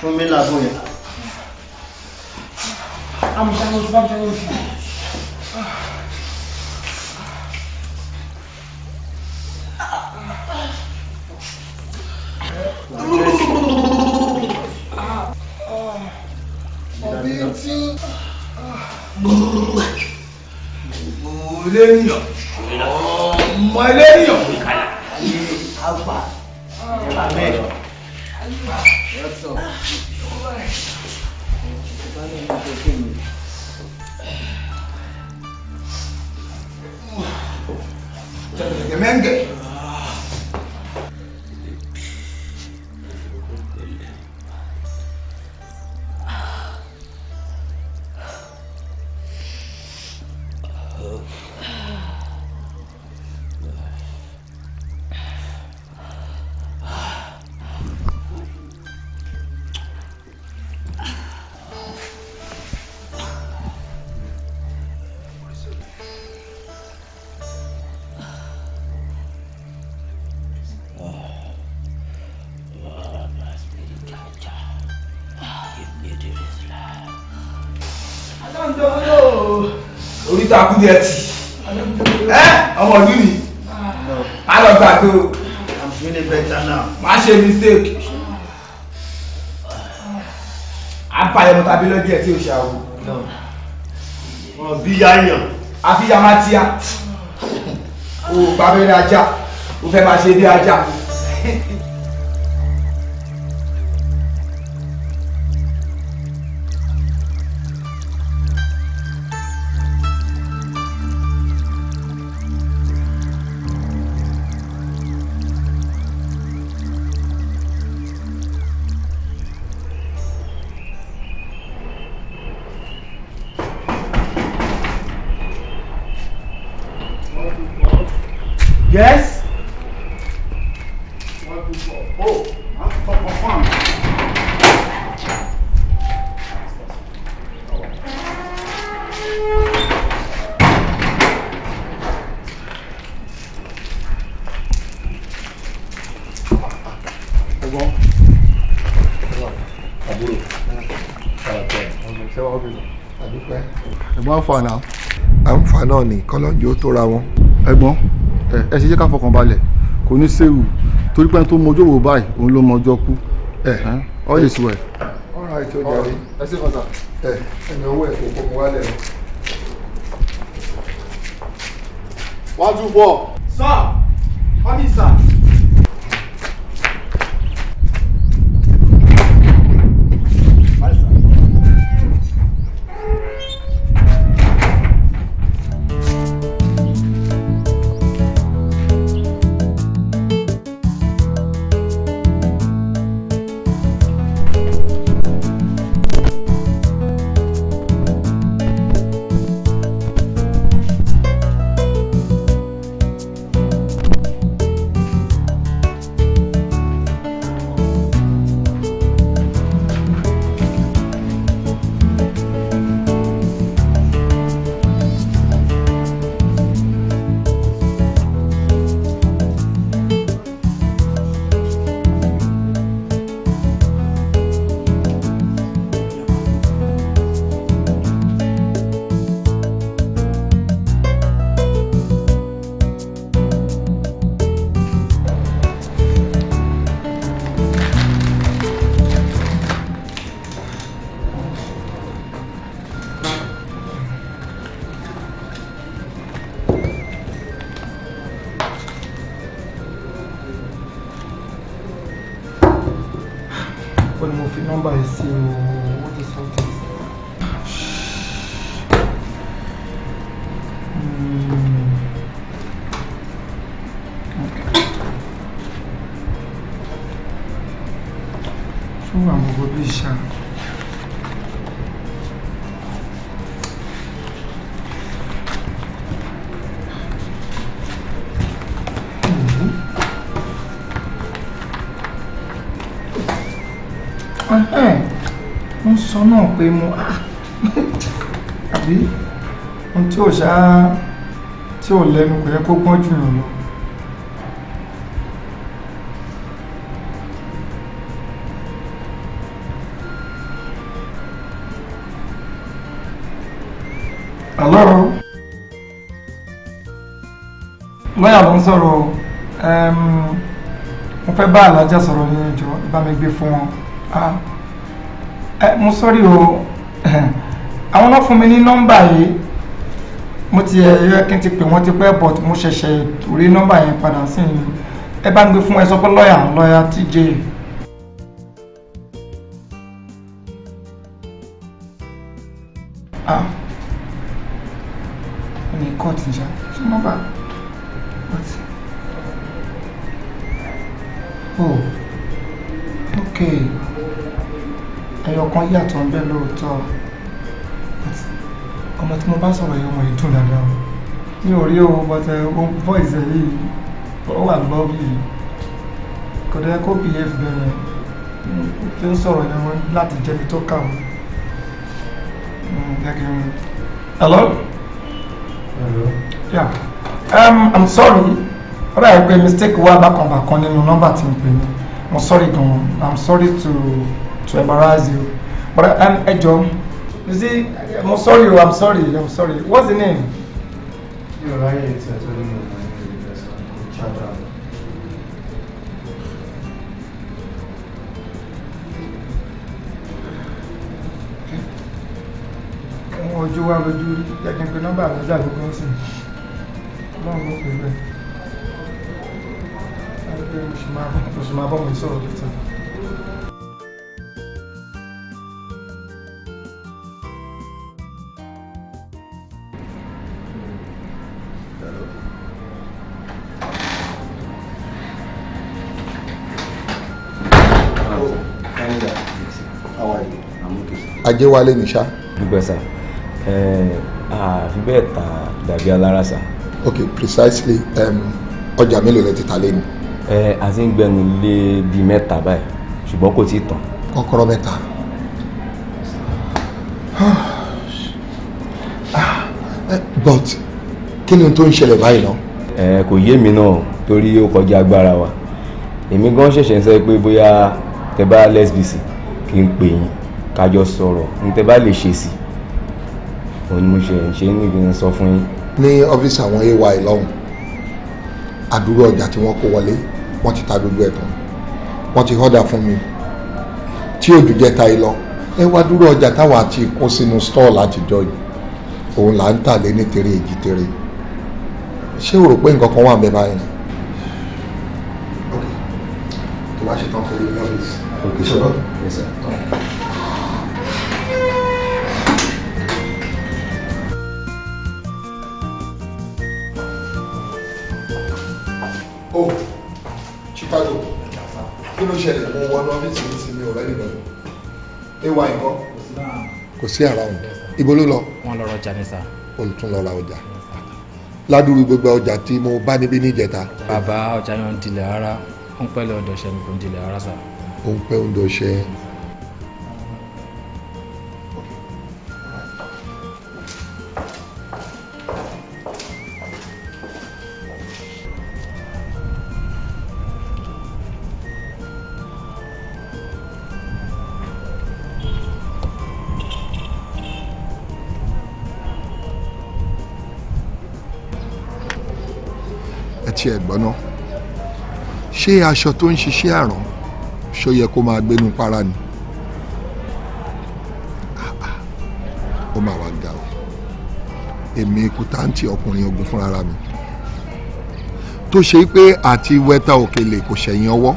Fún mi lágbo yẹn. Eléyàn ọmọ eléyàn. Alpha. Amen. What's up? Mẹ́ngẹ̀. Oríta kúndé ẹtì. Ẹ ọmọ ìlú mi. Má lọ gbàgbé o. I'm feeling better now. Má ṣe mistake. Apayọmọ tàbí lọ́jọ́ ẹ̀ tí o ṣe àwò. Wọ́n bí yáyàn. Àfi ya máa tíya. O gbàbẹ́rẹ́ ajá. O fẹ́ máa ṣe bí ajá. Yes. 1, 2, 4. Oh, 1, 2, 4, confirm. Ẹ̀gbọ́n. Àbúrò. Ẹ̀gbọ́n àfà náà. À ń fà náà ni kọ́lọ́njì ó tóra wọn. Ẹ̀gbọ́n, ẹ ṣe jẹ́ ká fọkàn balẹ̀, kò ní séwu torí pé ẹni tó mọjọ́ wò báyìí òun ló mọjọ́ kú. All is well. All right, ó jàre. Ẹ ṣe kọ́sà. Ẹ ẹni owó ẹ̀ kò kó mu wálẹ̀ o. 1, 2, 4. Sir, come in, sir. Ó ní mo fi nọ́mbà yìí sí o. What is all this? Okay. Fún àwọn gbogbo bí ìṣá. Ń sọ náà pé mo àbí ohun tí ò ṣá tí ò lẹ́nu kò yẹ kó gbọ́n jù yàn lọ. Hello. Lọ́yà ló ń sọ̀rọ̀ o. Mo fẹ́ bá alájà sọ̀rọ̀ ní ìjọ, bá mi gbé fún wọn. Ah, mo sọ́rí o. Àwọn náà fún mi ní nọ́mbà yìí. Mo ti ẹ̀ yẹ kí n ti pè wọ́n ti pẹ́, but mo ṣẹ̀ṣẹ̀ rí nọ́mbà yẹn padà sí i. Ẹ bá ń gbé fún, ẹ sọ pé lọ́yà lọ́yà TJ. Ah, ní kóòtù ṣá, ṣé nọ́mbà? What? Oh, okay, ẹyọ kan yàtọ̀ ń bẹ lóòótọ́. But ọmọ tí mo bá sọ̀rọ̀ yìí, ọmọ yìí dùn dáadáa o. Mi ò rí o, but voice ẹ̀ yìí, ó wà lovely. Kò dẹ́ kó behave bẹ́ẹ̀ yẹn tí ó sọ̀rọ̀ yẹn láti jẹ́bi tó kàwé. Jẹ́ kí n. Hello? Hello. Yeah. I'm sorry. Ó dàbí pé mistake wà bákan bákan nínú nọ́mbà tí mo pè ní. I'm sorry gan. I'm sorry to embarrass you. But ẹ jọ̀ọ́, you see, I'm sorry o, I'm sorry, I'm sorry. What's the name? You're right, it's a totally Chata. Àwọn ojú wa lójú rí, jẹ́ kí n pe nọ́mbà alájà gbogbo sí i. Ọlọ́run ló pè bẹ́ẹ̀. Sáré pé mo sì máa bọ́ mi sọ̀rọ̀ later. How are you? Ajéwálé ní ṣá. Dúpẹ́ sà, àfi bẹ́ẹ̀ ta dàbí alára sà. Ok, precisely, ọjà mélòó lẹ ti ta lẹ́nu? Ẹ a ti ń gbẹnu lé bíi mẹ́ta báyìí, ṣùgbọ́n kò tí ì tán. Kọ́kọ́rọ́ mẹ́ta. But kí ni tó ń ṣẹlẹ̀ báyìí náà? Ẹ kò yé mi náà, torí ó kọjá agbára wa. Èmi gan ṣẹ̀ṣẹ̀ ń sọ pé bóyá tẹ bá lẹ́sbìsì kí n pè yín, kájọ sọ̀rọ̀ ní tẹ bá lè ṣe sí òun ni mo ṣe ń ṣe ní ìgbìmọ̀ sọ fún yín. Ní ọ́fíìsì àwọn AY lọ́hùn, àdúrà ọjà tí wọ́n kó wọlé, wọ́n ti ta gbogbo ẹ̀ tán. Wọ́n ti order fún mi tí òjò jẹ́ ta lọ. Ẹ wá dúró, ọjà táwa ti kó sínú store látijọ́ yìí, òun là ń tà lé ní tere èjì tere. Ṣé o rò pé nǹkan kan wà ń bẹ báyìí? Ok, tó bá ṣe tán, kò rí ní ọ́fíìsì. Ok sir. Yes sir. Oh, Chicago, kí ló ṣẹlẹ̀? Mo wọnú ọ́fíìsì mi sí, mi ò rẹ́ni bẹ̀rẹ̀. Ay nǹkan kò sí around, ibo ló lọ? Wọ́n lọ rọjà ní sà. Ó tún lọ ra ọjà ládùúrú gbogbo ọjà tí mo bá níbí níjẹta. Bàbá, ọjà yẹn ń dilẹ̀ rárá, ó ń pẹ́ lọ́dọ̀ ṣẹ́ mi, kò ń dilẹ̀ rárá sà. Ó ń pẹ́ ń dọ̀ṣẹ́. Ẹ tiẹ̀ gbọ́ ná, ṣé aṣọ tó ń ṣiṣẹ́ àrán ṣó yẹ kó máa gbénu para ni? Ah, ah. Ó mà wá ga o. Èmi kùtàǹtì ọkùnrin ogun fúnra mi tó ṣe pé àti wẹ́tà òkèlè kò ṣẹ̀yìn ọwọ́,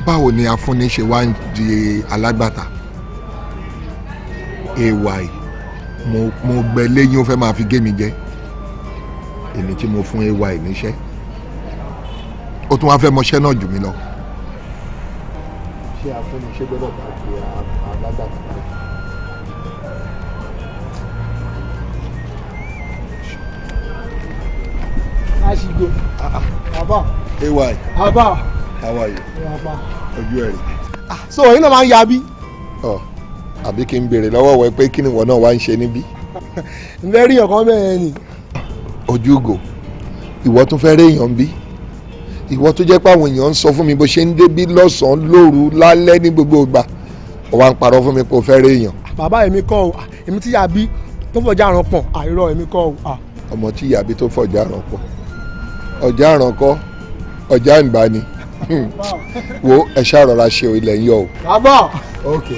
báwo ni afúnni ṣe wá ń di alágbàtà? Ay mo gbẹ lẹ́yìn, ó fẹ́ máa fi gé mi jẹ. Èmi tí mo fún ay níṣẹ́, ó tún wá fẹ́ mọṣẹ́ náà jù mí lọ. Ṣé afúnni ṣé gbọ́dọ̀ bá di alágbàtà báyìí? Aṣígbó. Bàbá. Ay. Bàbá. How are you? Bàbá. Ojú ẹ̀ rí. So ẹ̀yin náà máa ń ya bí? Ọ àbí kí n béèrè lọ́wọ́ wẹ pé kí ni ìwọ náà wá ń ṣe níbí? Ǹfẹ́ rí ọ̀kan bẹ́ẹ̀ ni. Ojúgò, ìwọ tún fẹ́ réèyàn bí? Ìwọ tó jẹ́ pé àwọn èèyàn ń sọ fún mi bó ṣe ń débí lọ́sàn-án, lóru, lálẹ́, ní gbogbo ìgbà, ó wá ń parọ́ fún mi pé o fẹ́ réèyàn. Bàbá, èmi kọ́ o. Èmi tí yà bí tó fọjá àrùn pọ̀, àìrọ̀ èmi kọ́ o. Ọmọ tí ìyá bí tó fọjá àrùn pọ̀, ọjà àrùn kọ́, ọjà ìgbà ni. Wo ẹ ṣáà rọra ṣe ilẹ̀ ń yọ o. Bàbá. Ok.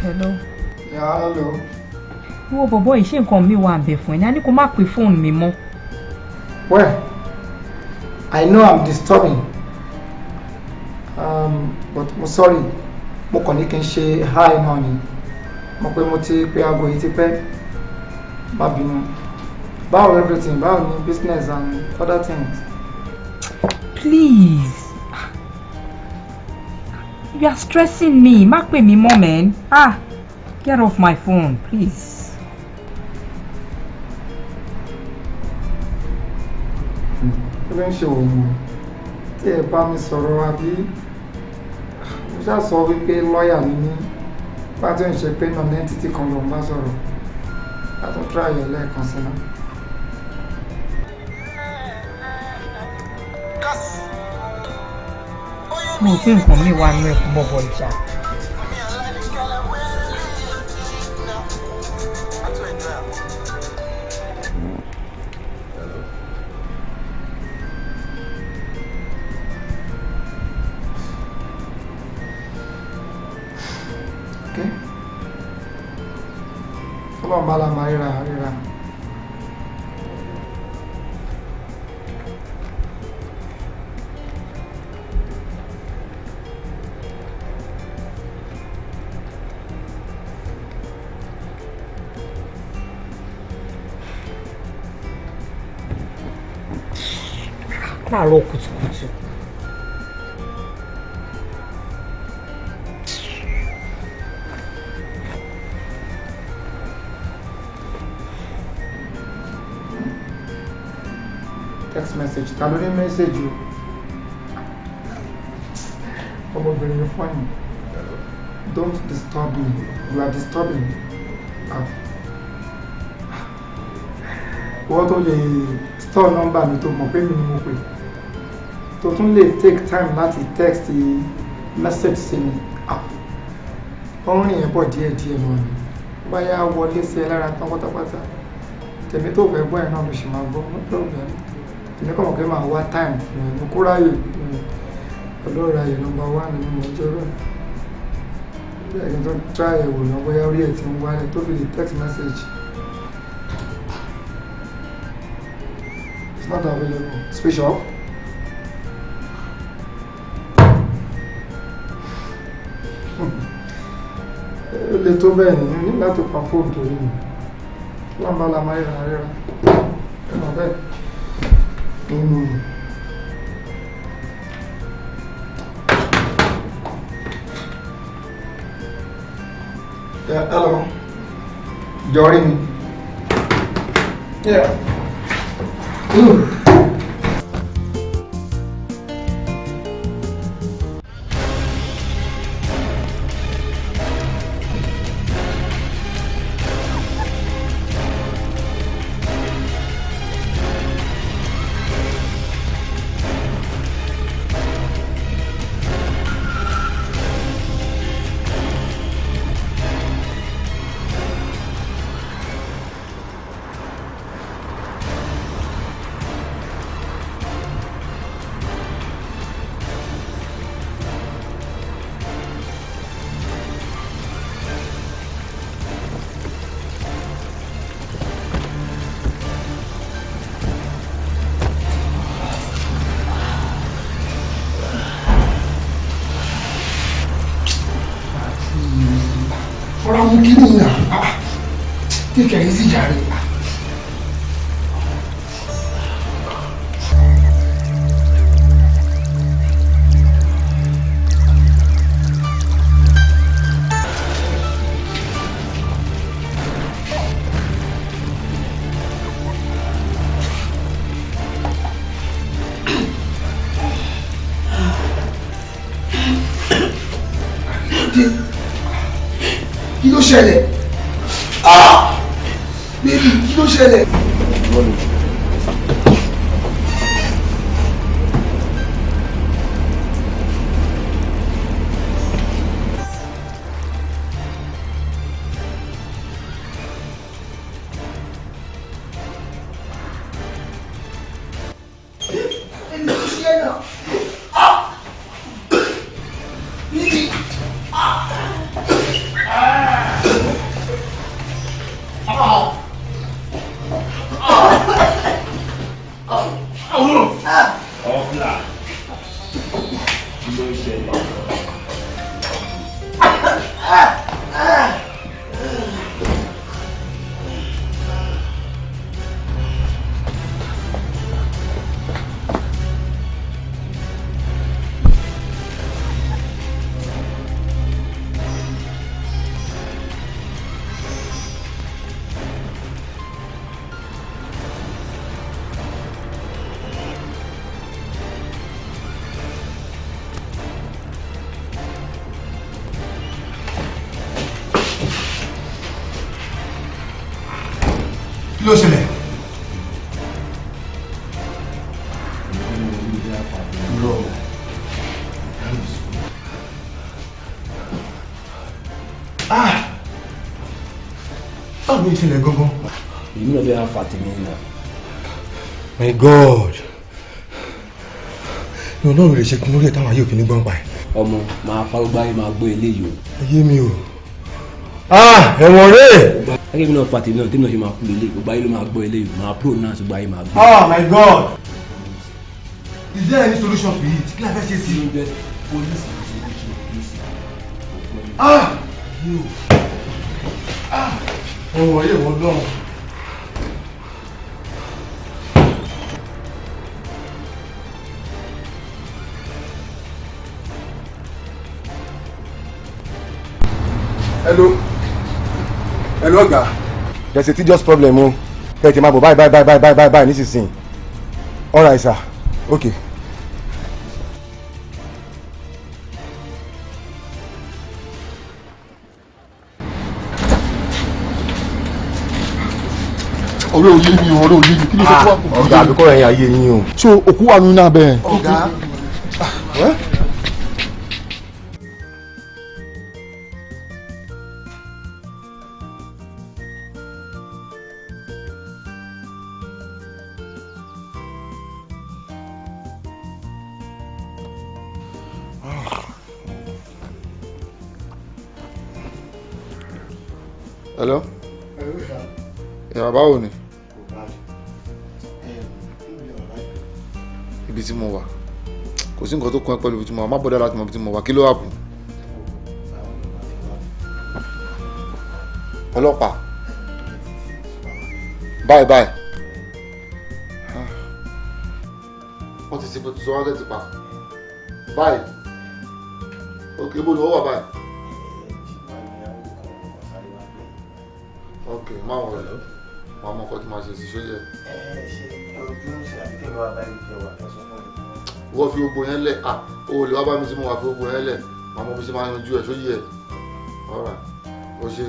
Hello. Yeah, hello. Wo bọ̀bọ̀ yìí, ṣé nǹkan mi wà ń bẹ̀ fún ẹ ní? A ní kó má pe fóònù mi mọ́. Well, I know I'm disturbing. But mo sorry, mo kàn ní kí n ṣe hi náà ni. Mo pé mo ti pe aago yìí ti pẹ́. Má bínú. Báwo everything? Báwo ni business and other things? Please. You are stressing me. Má pè mí mọ́, man. Ah, get off my phone, please. Kí ló ń ṣe òun? Tí ẹ bá mi sọ̀rọ̀ àbí mo ṣáà sọ wípé lọ́ọ̀yà ni mí, bá tí ò ń ṣe pé non entity kan ló ń bá sọ̀rọ̀. A tún try ẹ̀ lẹ́ẹ̀kan sí náà. Mo rò pé nǹkan mi wà nínú ẹ̀kún bọ̀bọ̀ ìjà. Okay. Ọlọ́run bá la máa ríra ríra. Láàárọ̀ kùtùkùtù. Text message, ta ló ní message o? Ọmọbìnrin yẹn fine. Don't disturb me, you are disturbing me. Ah. Wọ́n tó lè store number mi tó mọ̀ pé mi ni mo pè, tó tún lè take time láti text message sí mi. Ah. Ó ń rìn yẹn bọ̀ díẹ̀díẹ̀ náà ni. Bá yá wọlé sí ẹ lára tán pátápátá, tèmi tó fẹ́ gbọ́ ẹ̀ náà ló ṣì máa gbọ́, no problem. Tèmi kàn mọ̀ pé màá wá time fún ẹ, mo kó ráyè ọlọ́ọ̀ráyè number one ni mo jẹ́ bẹ́ẹ̀. Bẹ́ẹ̀ kí n tó try ẹ̀ wò náà bóyá orí ẹ̀ ti ń wálẹ̀ tó fi lè text message. It's not available. Switch off. Ó le tó bẹ́ẹ̀ ni, ní láti pa fóònù torí mi. Lámbá la máa ríra ríra. Ẹ mọ̀ bẹ́ẹ̀. Yeah, hello. Jọrí mi. Yeah. Ooh. Ọ̀rọ̀ àwọn kìíní yìí náà, take it easy jàre. Kí ló ṣẹlẹ̀? Ah! Baby, kí ló ṣẹlẹ̀? Kí ló ṣẹlẹ̀? Báwo ló ṣẹlẹ̀ gangan? Èmi náà fẹ́ fa tèmi nà. My God! Ní Ọlọ́run lè ṣe kún lórí ẹ̀ táwọn ayé òfin ní gbọ́n pa ẹ̀. Ọmọ máa fagbá yìí máa gbọ́ eléyìí o. Ayé mi o. Ẹ̀wọ̀n rèé! Gẹ́gẹ́ bí náà fa tèmi náà tèmi náà ṣe máa kú lélẹ̀, gbogbo ayé ló máa gbọ́ eléyìí, máa pronounce gbogbo ayé máa gbọ́. Oh my God! Is there any solution to it? Kí la fẹ́ ṣe sí i? Ah! You! Ah! Ọ̀rọ̀ yẹ̀ wọ́n lọ́rùn. Hello. Hello, ọ̀gá. There's a tedious problem o. Kẹ́ ẹ ti máa bọ̀ báyìí báyìí báyìí báyìí báyìí nísinsìnyí. All right, sir. Okay. Ọ̀rẹ́ òye mi, ọ̀rẹ́ òye mi, kí ló ṣe tó wà kù? Ọ̀gá àbíkọ́ rẹ̀ ayé yín o. So òkú wà nínú abẹ́ ẹ̀. Ọ̀gá. Hello? Ìyá báwo ni? Ibi tí mo wà. Kò sí nǹkan tó kàn ẹ́ pẹ̀lú ibi tí mo wà. Má bọ̀dá láti mọ ibi tí mo wà. Kí ló happen? Ọlọ́pàá. Báyìí báyìí. Wọ́n ti ṣe pẹ̀tù sọ́wọ́n ti pa. Báyìí. Ok, ibo ni wọ́n wà báyìí? Ok, má wọlé. Màá mọ nǹkan tí màá ṣe sí ṣó yẹ. Wọ́n fi gbogbo yẹn lẹ̀, o lè wá bá mi tí mo wà fi gbogbo yẹn lẹ̀, màá mọ bí ṣe máa yanjú ẹ̀ ṣó yẹ. Alright, o ṣe.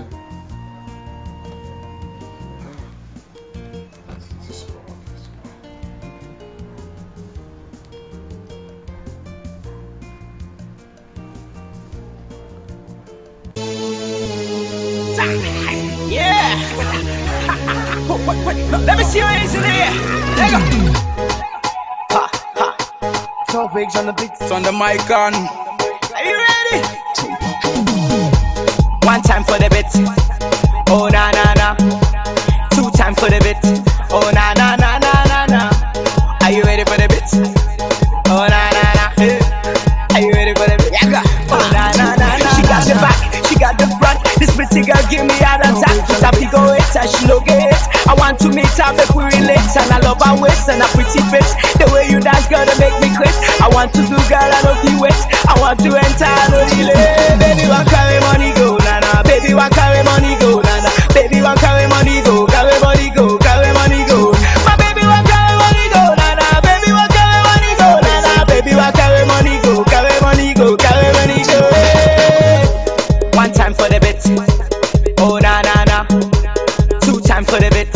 Yeah! Let me see your hands in the air. There you go. Ha, ha. 12 wigs on the beat. Turn the mic on. Are you ready? One time for the bit. Oh, na, na, na. Two time for the bit. Oh, na, na, na, na, na, na. Are you ready for the bit? Oh, na, na, na. Hey. Are you ready for the bit? Yeah. Oh, na, na, na, na. She got the back. She got the front. This pretty girl love her waist and her pretty face. The way you dance, girl, they make me quit. I want to do, girl, I don't feel wait. I want to enter, I no delay. Baby, want carry money go, na na. Baby, want carry money go, na na. Baby, want carry money go, carry money go, carry money go. My baby want carry money go, na na. Baby want carry money go, na na. Baby want carry money go, carry money go, carry money go. Hey. One time for the bit, oh na na na. Two time for the bit,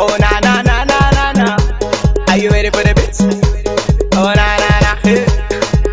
oh na na na na na na. Are you ready for the bit? Oh na na na. Hey.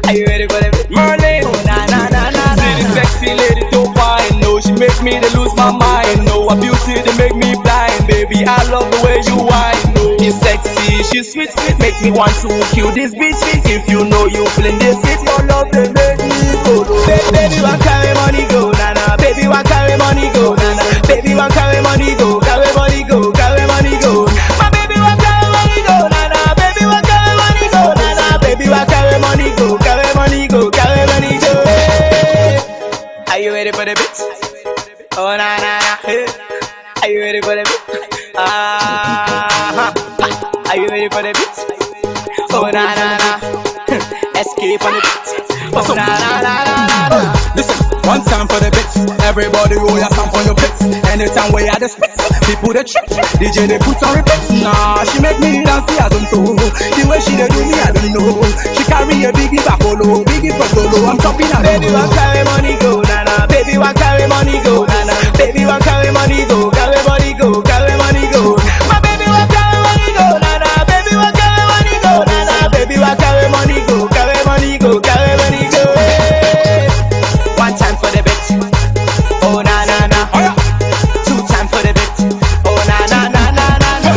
Are you ready for the bit? Merlin, oh na na na na na. See the sexy lady so fine, no, she make me to lose my mind. No, her beauty they make me blind, baby. I love the way you whine. No, she's sexy, she's sweet, make me want to kill this bitch. If you know you feeling this hit, your love they make me go low. Baby, want carry money go, na na. Baby, want carry money go, na na. Baby, want carry money go, carry money go, carry money go. My baby want carry money go, na na. Baby want carry money go, na na. Baby want carry money go, carry money go, carry money go. Hey. Are you ready for the beat? Oh na na na. Hey. Are you ready for the beat? Ah. Are you ready for the beat? Oh na na na. Escape on the beat. Oh na na na na na. Listen, one time for the bits. Everybody roll your stamp on your pits. Anytime we are the spits, people they trip. DJ they put on repeat. Nah, she make me dance, I don't know. The way she they do me, I don't know. She carry a biggie backolo, biggie protolo. I'm chopping her. Baby want carry money go, na na. Baby want carry money go, na na. Baby want carry money go, carry money go, carry money go. My baby want carry money go, na na. Baby want carry money go, na na. Baby want carry money go, carry money go, carry money go. Hey. One time for the bit, oh na na na. Two time for the bit, oh na na na na na na.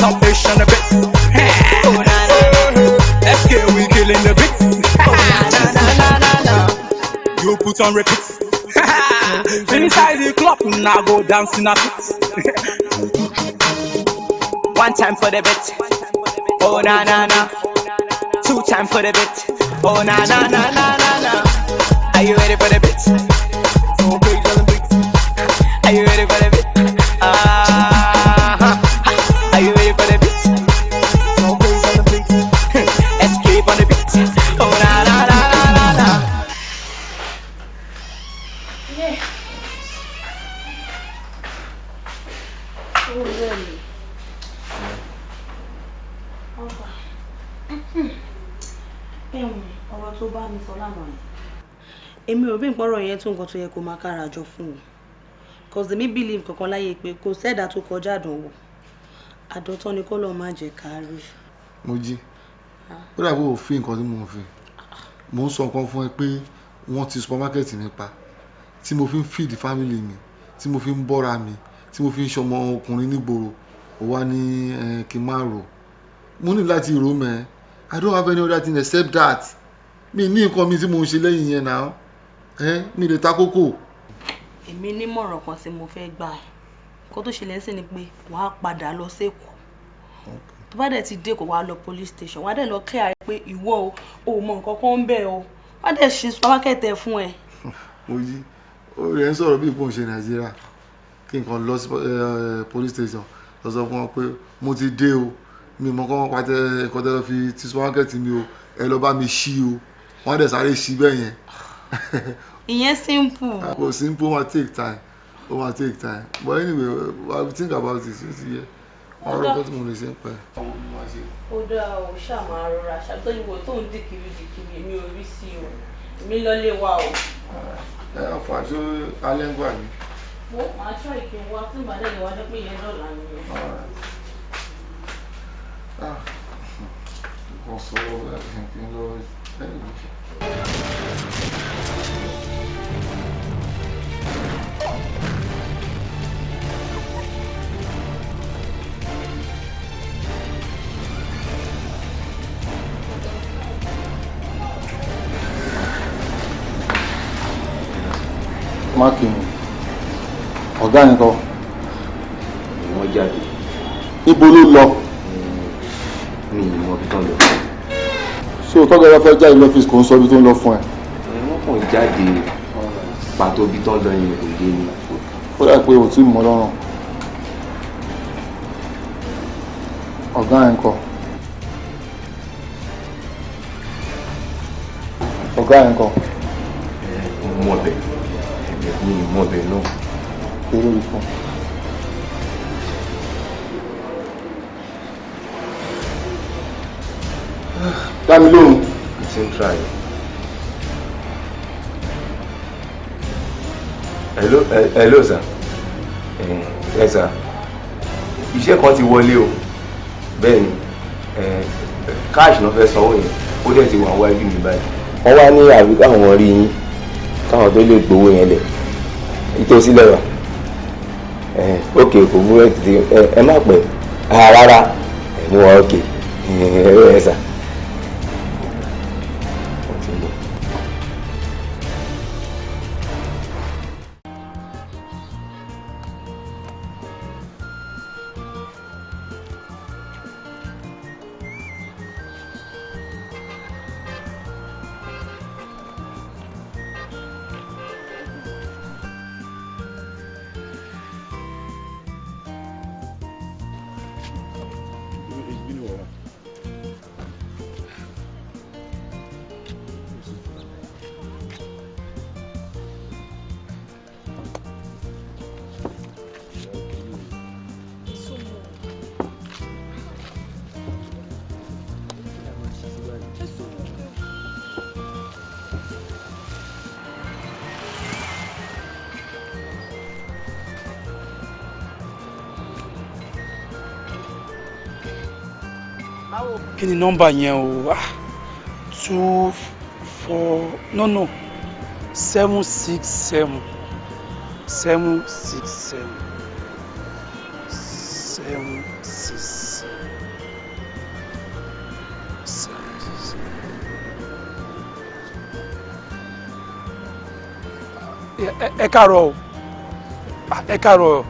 Top fish on the bit. Oh na na. SK we killing the bit. Oh na na na na na na. You put on repeat. Inside the club, now go dancing a pit. One time for the bit, oh na na na. Two time for the bit, oh na na na na na na. Are you ready for the bit? Are you ready for the bit? Ah, are you ready for the bit? Escape on the beat. Oh na na na na na na. Yeah. Oh, really? Ọba. Ọ̀rọ̀ tó bá mi sọ lánàá ni. Èmi ò bí nǹkan yẹn tó nǹkan tó yẹ kó máa kára jọ fún o. Cause èmi believe kankan láyé pé kò sẹ́dá tó kọjá àdánwò. Àdọ́tọ́ ni kọ́ lọ́ọ́ má jẹ́ ká rí. Mo jí. Ó dàbí òfin nǹkan tí mò ń fi. Mò ń sọ nǹkan fún ẹ pé wọ́n ti supermarket mi pa. Tí mo fi ń feed family mi, tí mo fi ń bọ́ra mi, tí mo fi ń ṣọmọ ọkùnrin nígboro, ó wá ní kí n má rò. Mo ní láti rò mẹ́. I don't have any other thing except that. Mi ní nǹkan mi tí mo ń ṣe lẹ́yìn yẹn náà. Mi lè ta kókò. Èmi nímọ̀ràn kan tí mo fẹ́ gbà ẹ́. Nǹkan tó ṣẹlẹ̀ sí ni pé wàá padà lọ s'Ékòó. Tó bá dẹ̀ ti dé Èkó, wàá lọ police station. Wàá dẹ̀ lọ clear pé ìwọ o ò mọ nǹkan kan ń bẹ̀ o. Wàá dẹ̀ ṣí supermarket ẹ fún ẹ. Mo yí, ó rẹ̀ ń sọ̀rọ̀ bí ìpòhùn ṣe Nàìjíríà. Kí n kàn lọ sí police station lọ sọ fún wọn pé mo ti dé o. Mi mọ̀ kán pàtẹ ẹ̀kọ́ tẹ́ lọ fi ti supermarket mi o. Ẹ lọ bá mi ṣí o. Wọ́n á dẹ̀ sáré ṣí bẹ́ẹ̀ yẹn. Ìyẹn simple. Kò simple, ó máa take time. Ó máa take time. But anyway, I will think about it. Ó ti yẹ. Wọ́n rọ̀ kọ́ tí mo lè ṣe ń pẹ́. Ó dáa o, ṣáà máa rọra ṣàtọ́ ìwọ tó ń dìkiri dìkiri èmi ò rí sí o. Èmi lọlé wa o. Ẹ àfà ṣó alẹ́ ń gbà mí. Mo máa ṣọ́ ìpín wa tí ìbàdàn lè wájú pé ìyẹn dọ̀là ni o. Ah, kò sọ kí n lọ anyway. Mákìmù, ọ̀gá yẹn kọ́. Wọ́n jáde. Ibo ló lọ? Mi ì mọ ibi tán lọ. So tọ́gà bá fẹ́ jáde lọ́fíìsì kò ń sọ ibi tó ń lọ fún ẹ. Wọ́n kàn jáde pàtó ibi tán lọ yẹn kò yé mi. Ó dà pé o ti mọ lọ́rùn. Ọ̀gá ẹ̀ ń kọ́. Ọ̀gá ẹ̀ ń kọ́. Ẹ mọ̀ bẹ̀ mi ì mọ̀ bẹ̀ náà. Pé lórí fún. Dá mi lóhùn. Mo ti ń try. Hello, hello sir. Ẹ sir. Iṣẹ́ kan ti wọlé o. Bẹ́ẹ̀ ni, cash náà fẹ́ sanwó yẹn, ó dẹ̀ ti wà wájú mi báyìí. Wọ́n wá ní àbí káwọn rí yín káwọn tó lè gbowó yẹn lẹ̀. Ìtòsí lẹ́wà. Ok, kò burú, ẹ tètè ẹ má pẹ́. Rárá, ẹ mú wa ok. Ẹ sà. Wọ́n ti ń bọ̀. Kí ni nọ́mbà yẹn o? 2 4 no no 7 6 7 7 6 7 7 6 7 6. Ẹ káàárọ̀ o, ẹ káàárọ̀,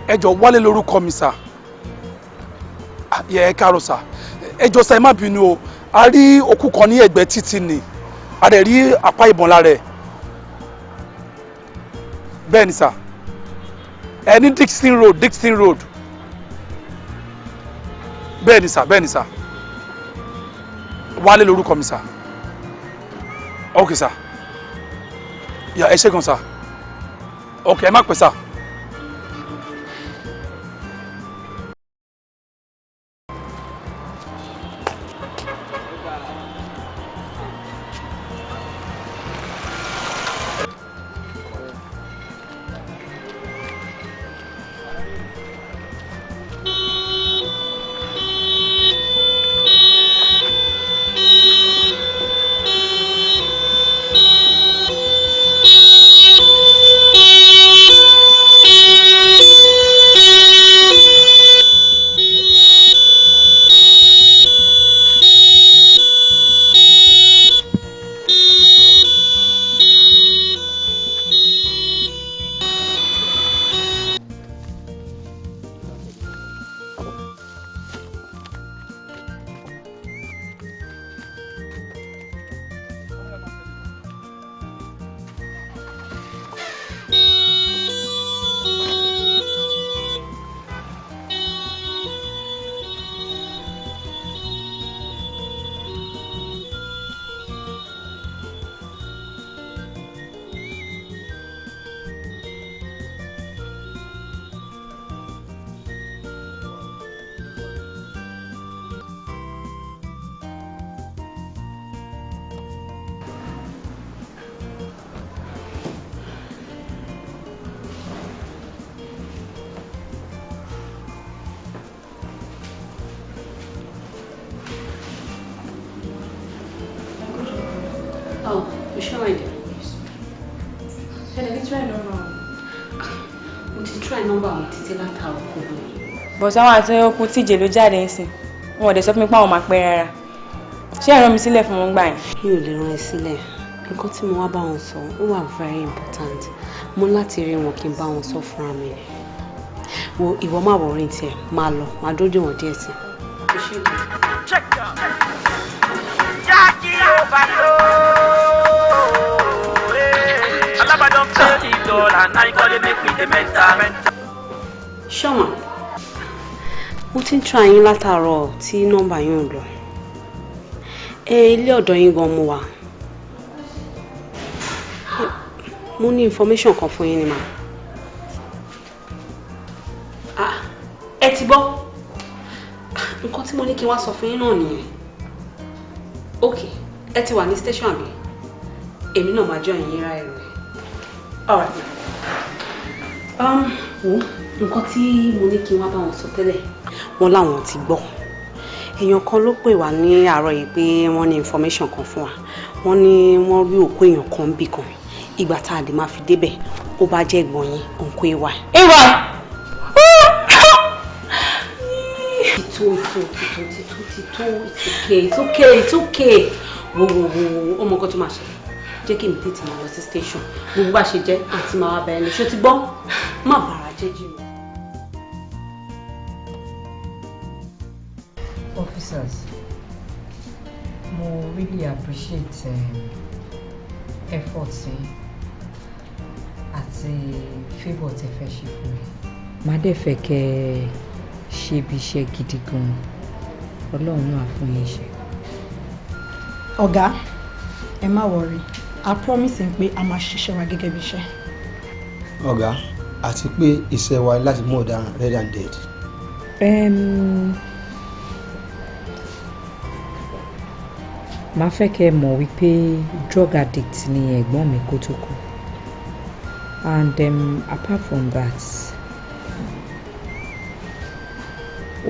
ẹ jọ̀ọ́, Wálé lórúkọ mi sà. Ẹ káàárọ̀ sà, ẹ jọ̀ọ́ sà, ẹ má bínú o, a rí òkú kan ní ẹ̀gbẹ́ títì ni, a dẹ̀ rí apá ìbọn lára ẹ̀. Bẹ́ẹ̀ ni sà, ẹ ní Dixon Road, Dixon Road. Bẹ́ẹ̀ ni sà, bẹ́ẹ̀ ni sà. Wálé lórúkọ mi sà. Ok sà, yà, ẹ ṣé gan sà. Ok, ẹ má pẹ́ sà. Oh, you sure I do? Ṣẹlẹ̀ ní try number wọn. Mo ti try number wọn títí látàárọ̀, kò lọ. But àwọn àti okun tíje ló jáde ń sìn. Wọn ò dẹ̀ sọ fún mi pé àwọn máa pẹ́ rárá. Ṣé ẹ rán mi sílẹ̀ fún wọn gbà yẹn? Mi ò lè rán ẹ sílẹ̀. Nǹkan tí mo wá bá wọn sọ, ó wà very important. Mo láti rí wọn kí n bá wọn sọ fúnra mi ni. Wo, ìwọ má worry tiẹ̀, máa lọ, máa dúró dè wọ́n díẹ̀ sí. Jackie overload. Alaba don pay the dollar, now you gotta make me the mental. Ṣọ́mà, Mo ti ń try yín látàárọ̀ tí nọ́mbà yín ò lọ. Ẹ ilé ọ̀dọ̀ yín gan mo wà. Mo ní information kan fún yín ni mà. Ah, ẹ ti gbọ́. Nǹkan tí mo ní kí n wá sọ fún yín náà nìyẹn. Ok, ẹ ti wà ní station àbí? Èmi náà máa join yín ráì rẹ̀. All right. Wo nǹkan tí mo ní kí n wá bá wọn sọ tẹ́lẹ̀, wọ́n láwọn ti gbọ́. Èèyàn kan ló pè wá ní àárọ̀ yìí pé wọ́n ní information kan fún wa. Wọ́n ní wọ́n rí òkú èèyàn kan bí kan. Ìgbà tá a lè máa fi débẹ̀, ó bá jẹ́ ẹ̀gbọ́n yín, òǹkó ìwà. Ìwà! Tító tító tító tító tító, it's okay, it's okay, it's okay. Wo wo wo wo, ọmọ kan tó máa ṣe. Jẹ́ kí n tètè máa lọ sí station. Gbogbo bá ṣe jẹ́ àti máa wá bá ẹni. Ṣó ti gbọ́? Má bàrà jẹ́ jìnnà. Officers, mo really appreciate efforts yín àti favour tẹ́ fẹ́ ṣe fún mi. Màá dẹ̀ fẹ́ kẹ́ ẹ ṣe ibi iṣẹ́ gidi gan-an. Ọlọ́run náà á fún yín ṣe. Ọ̀gá, ẹ má worry, a promise yín pé a máa ṣiṣẹ́ wa gẹ́gẹ́ bí iṣẹ́. Ọ̀gá, àti pé iṣẹ́ wa láti mú ọ̀daràn red and dead. Màá fẹ́ kẹ́ ẹ mọ̀ wípé drug addict ni ẹ̀gbọ́n mi kó tó kú. And apart from that,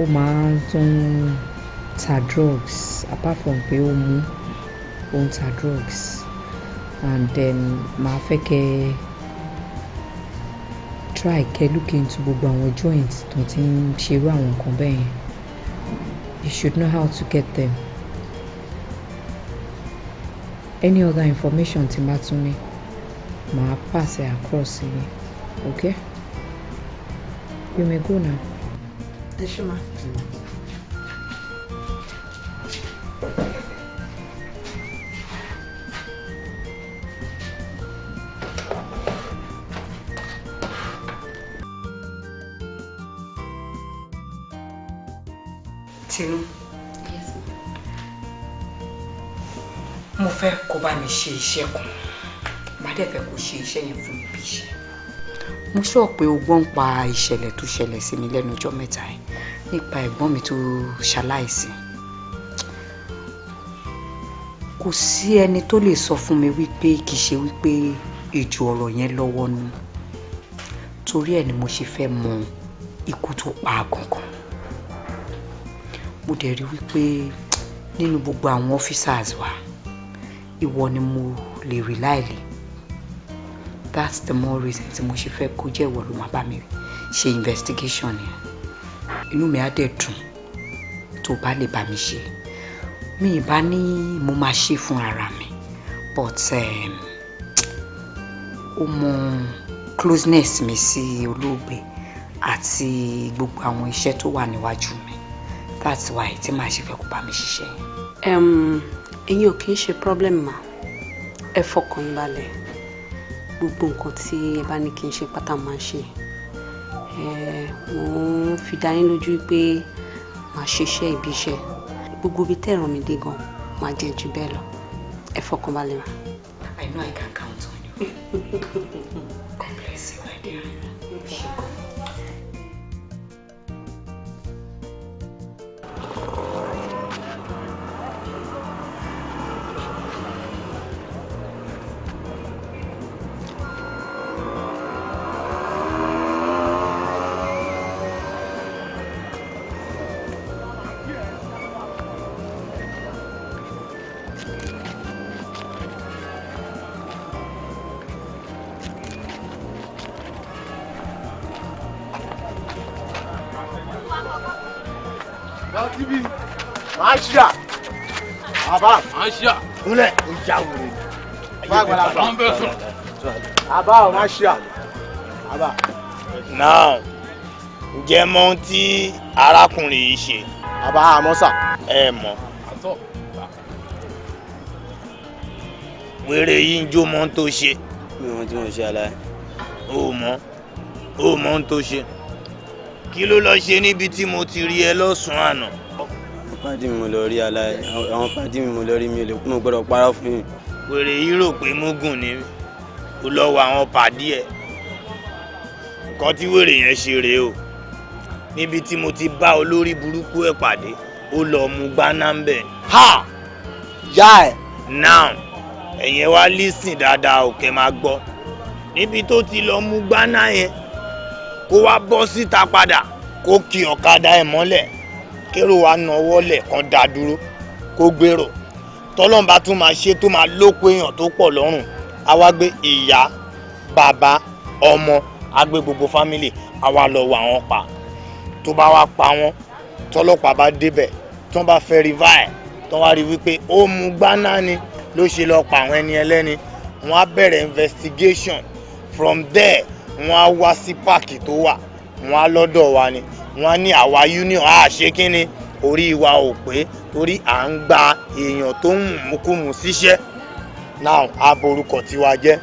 ó máa ń tún ta drugs. Apart from pé ó mú, ó ń ta drugs. And màá fẹ́ kẹ́ ẹ try kẹ́ look into gbogbo àwọn joints tó ti ń ṣerú àwọn nǹkan bẹ́ẹ̀ yẹn. You should know how to get them. Any other information tí n bá tún ní, màá pass it across sí yín. Okay? You may go now. Ẹ ṣé ma. Tinú. Mo fẹ́ kó bá mi ṣe iṣẹ́ kan. Màá dẹ̀ fẹ́ kó ṣe iṣẹ́ yẹn fún mi bí iṣẹ́. Mo sọ pé o gbọ́n pa ìṣẹ̀lẹ̀ tó ṣẹlẹ̀ sí mi lẹ́nu ọjọ́ mẹ́ta yìí nípa ẹ̀gbọ́n mi tó ṣaláìsí. Kò sí ẹni tó lè sọ fún mi wípé kì í ṣe wípé ejò ọ̀rọ̀ yẹn lọ́wọ́ nú. Torí ẹ̀ ni mo ṣe fẹ́ mọ ikú tó pa á gangan. Mo dẹ̀ rí wípé nínú gbogbo àwọn officers wa, ìwọ ni mo lè rely lé. That's the more reason tí mo ṣe fẹ́ kó jẹ́ ìwọ ló máa bá mi ṣe investigation yẹn. Inú mi á dẹ̀ dùn tó bá lè bá mi ṣe. Mi ì bá ní mo máa ṣe fún ara mi, but ó mọ closeness mi sí olóògbé àti gbogbo àwọn iṣẹ́ tó wà níwájú mi. That's why tí màá ṣe fẹ́ kó bá mi ṣiṣẹ́ yẹn. Ẹ̀yin ò kì í ṣe problem mà. Ẹ fọkàn yín balẹ̀. Gbogbo nǹkan tí ẹ bá ní kí n ṣe pátá máa ń ṣe. Mo ń fi dá yín lójú pé màá ṣiṣẹ́ ibi iṣẹ́. Gbogbo ibi tẹ́ ràn mí dé gan, màá jẹ́ jù bẹ́ẹ̀ lọ. Ẹ fọkàn balẹ̀ mà. I know I can count on you. God bless you, my dear. Máṣíà. Bàbá. Máṣíà. Kúnlẹ̀ ó já wèrè. Bàbá ò máṣíà. Bàbá. Now, ǹjẹ́ mọ ohun tí arákùnrin yìí ṣe? Bàbá àmọ́ sà. Ẹ mọ̀. Wèrè yìí ń jó mọ ohun tó ṣe. Mi ò mọ tí mo ṣe aláì. O mọ̀. O mọ ohun tó ṣe. Kí ló lọ ṣe níbi tí mo ti rí ẹ lọ́sàn-án àná? Pàdí mi mo lọ rí aláì, àwọn pàdí mi mo lọ rí, mi ò lè kú, mo gbọ́dọ̀ parọ́ fún yín. Wèrè yìí rò pé mugun ni mí. Ó lọ wọ àwọn pàdí ẹ̀. Nǹkan tí wèrè yẹn ṣe rèé o. Níbi tí mo ti bá olórí burúkú ẹ̀ pàdé, ó lọ mú gbaná ń bẹ̀. Ha! Yá ẹ̀. Now, ẹ̀yin ẹ wá lísìn dáadáa ò, kẹ́ máa gbọ́. Níbi tó ti lọ mú gbaná yẹn, kó wá bọ́ síta padà, kó ki ọ̀kadà ẹ̀ mọ́lẹ̀, kérò wa nawọ́ lẹ̀ kan dá dúró, kó gbèrò. Tọ́lọ́n bá tún máa ṣe tó máa lóko èèyàn tó pọ̀ lọ́rùn, á wá gbé ìyá, bàbá, ọmọ, á gbé gbogbo family, á wá lọ wà wọ́n pa. Tó bá wá pa wọ́n, tọ́lọ́pàá bá débẹ̀, tó bá verify, tó wá rí wípé ó mú gbaná ni ló ṣe lọ pa àwọn ẹni ẹlẹ́ni, wọ́n á bẹ̀rẹ̀ investigation. From there, wọ́n á wá sí páàkì tó wà, wọ́n á lọ́dọ̀ wa ni, wọ́n á ní àwa union á ṣe kínni, orí wa ò pé torí à ń gba èèyàn tó ń mùmúkùmù síṣẹ́. Now, á borúkọ tiwa jẹ́.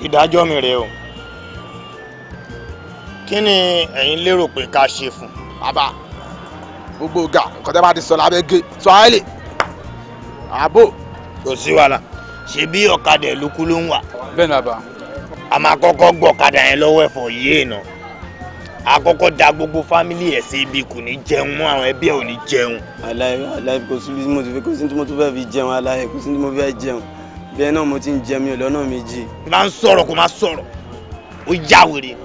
Ìdájọ́ mi rèé o. Kí ni ẹ̀yin lérò pé ká ṣe fún? Bàbá, gbogbo ga nǹkan tẹ́ bá ti sọ lábẹ́ gé sọ ayé lè àbò. Kò sí wàhálà, ṣebí ọ̀kadà ìlúkú ló ń wà. Bẹ́ẹ̀ ni, bàbá. A máa kọ́kọ́ gbọ́ ọ̀kadà yẹn lọ́wọ́ ẹ̀fọ́ yéè nà. A kọ́kọ́ da gbogbo family ẹ̀ sí ibi, kò ní jẹun mọ́, àwọn ẹbí ẹ̀ ò ní jẹun. Aláì, aláì, kò sí bí mo ti fẹ́, kò sí tí mo tún fẹ́ fi jẹun, aláì, kò sí tí mo fẹ́ jẹun. Bẹ́ẹ̀ náà mo ti ń jẹun, mi ò lọ́nà méjì. Tí bá ń sọ̀rọ̀, kó má sọ̀rọ̀, ó já wèrè.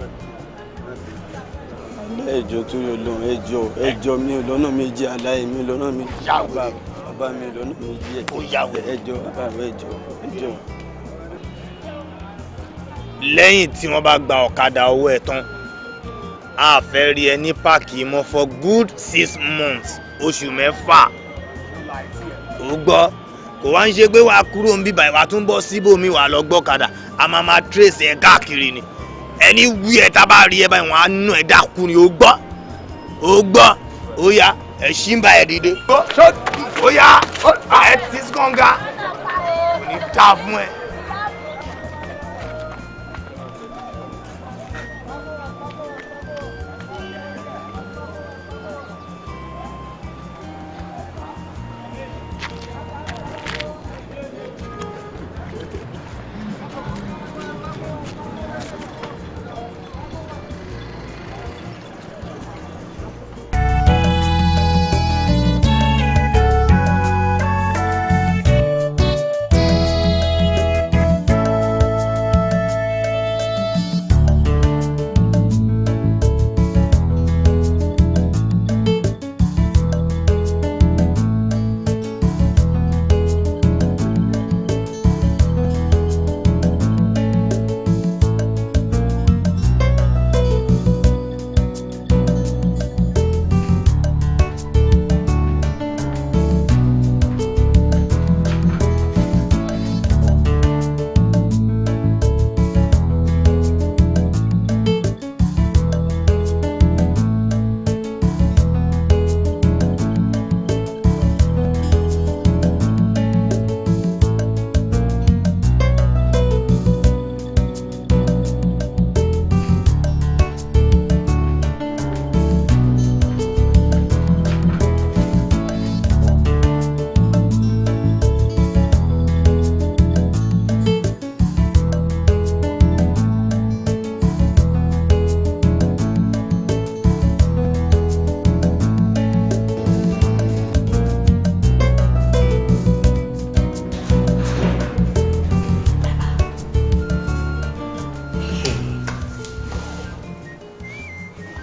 Ẹ jọ̀ọ́, torí Ọlọ́run, ẹ jọ̀ọ́, ẹ jọ̀ọ́, mi ò lọ́nà méjì, aláì, mi ò lọ́nà méjì. Já wèrè. Bàbá, mi ò lọ́nà méjì. Ó já wèrè. Ẹ jọ̀ọ́, bàbá mi, ẹ jọ̀ọ́, ẹ jọ̀ọ́. Lẹ́yìn tí wọ́n bá gba ọ̀kadà owó ẹ̀ tán, a fẹ́ rí ẹ ní páàkì mọ́ for good 6 months, oṣù 6. Ó gbọ́, kò wá ń ṣe pé wàá kúrò ń bíbà, ìwà tún bọ́ síbòmí, wàá lọ gbọ́kadà. A máa máa trace ẹ káàkiri ni. Ẹni wí ẹ tá bá rí ẹ báyìí, wọ́n á nù ẹ dákú ni. Ó gbọ́, ó gbọ́. Ó yá, ẹ ṣí ń bá ẹ dìde. Ó yá, ẹ ti kànga, kò ní dá fún ẹ.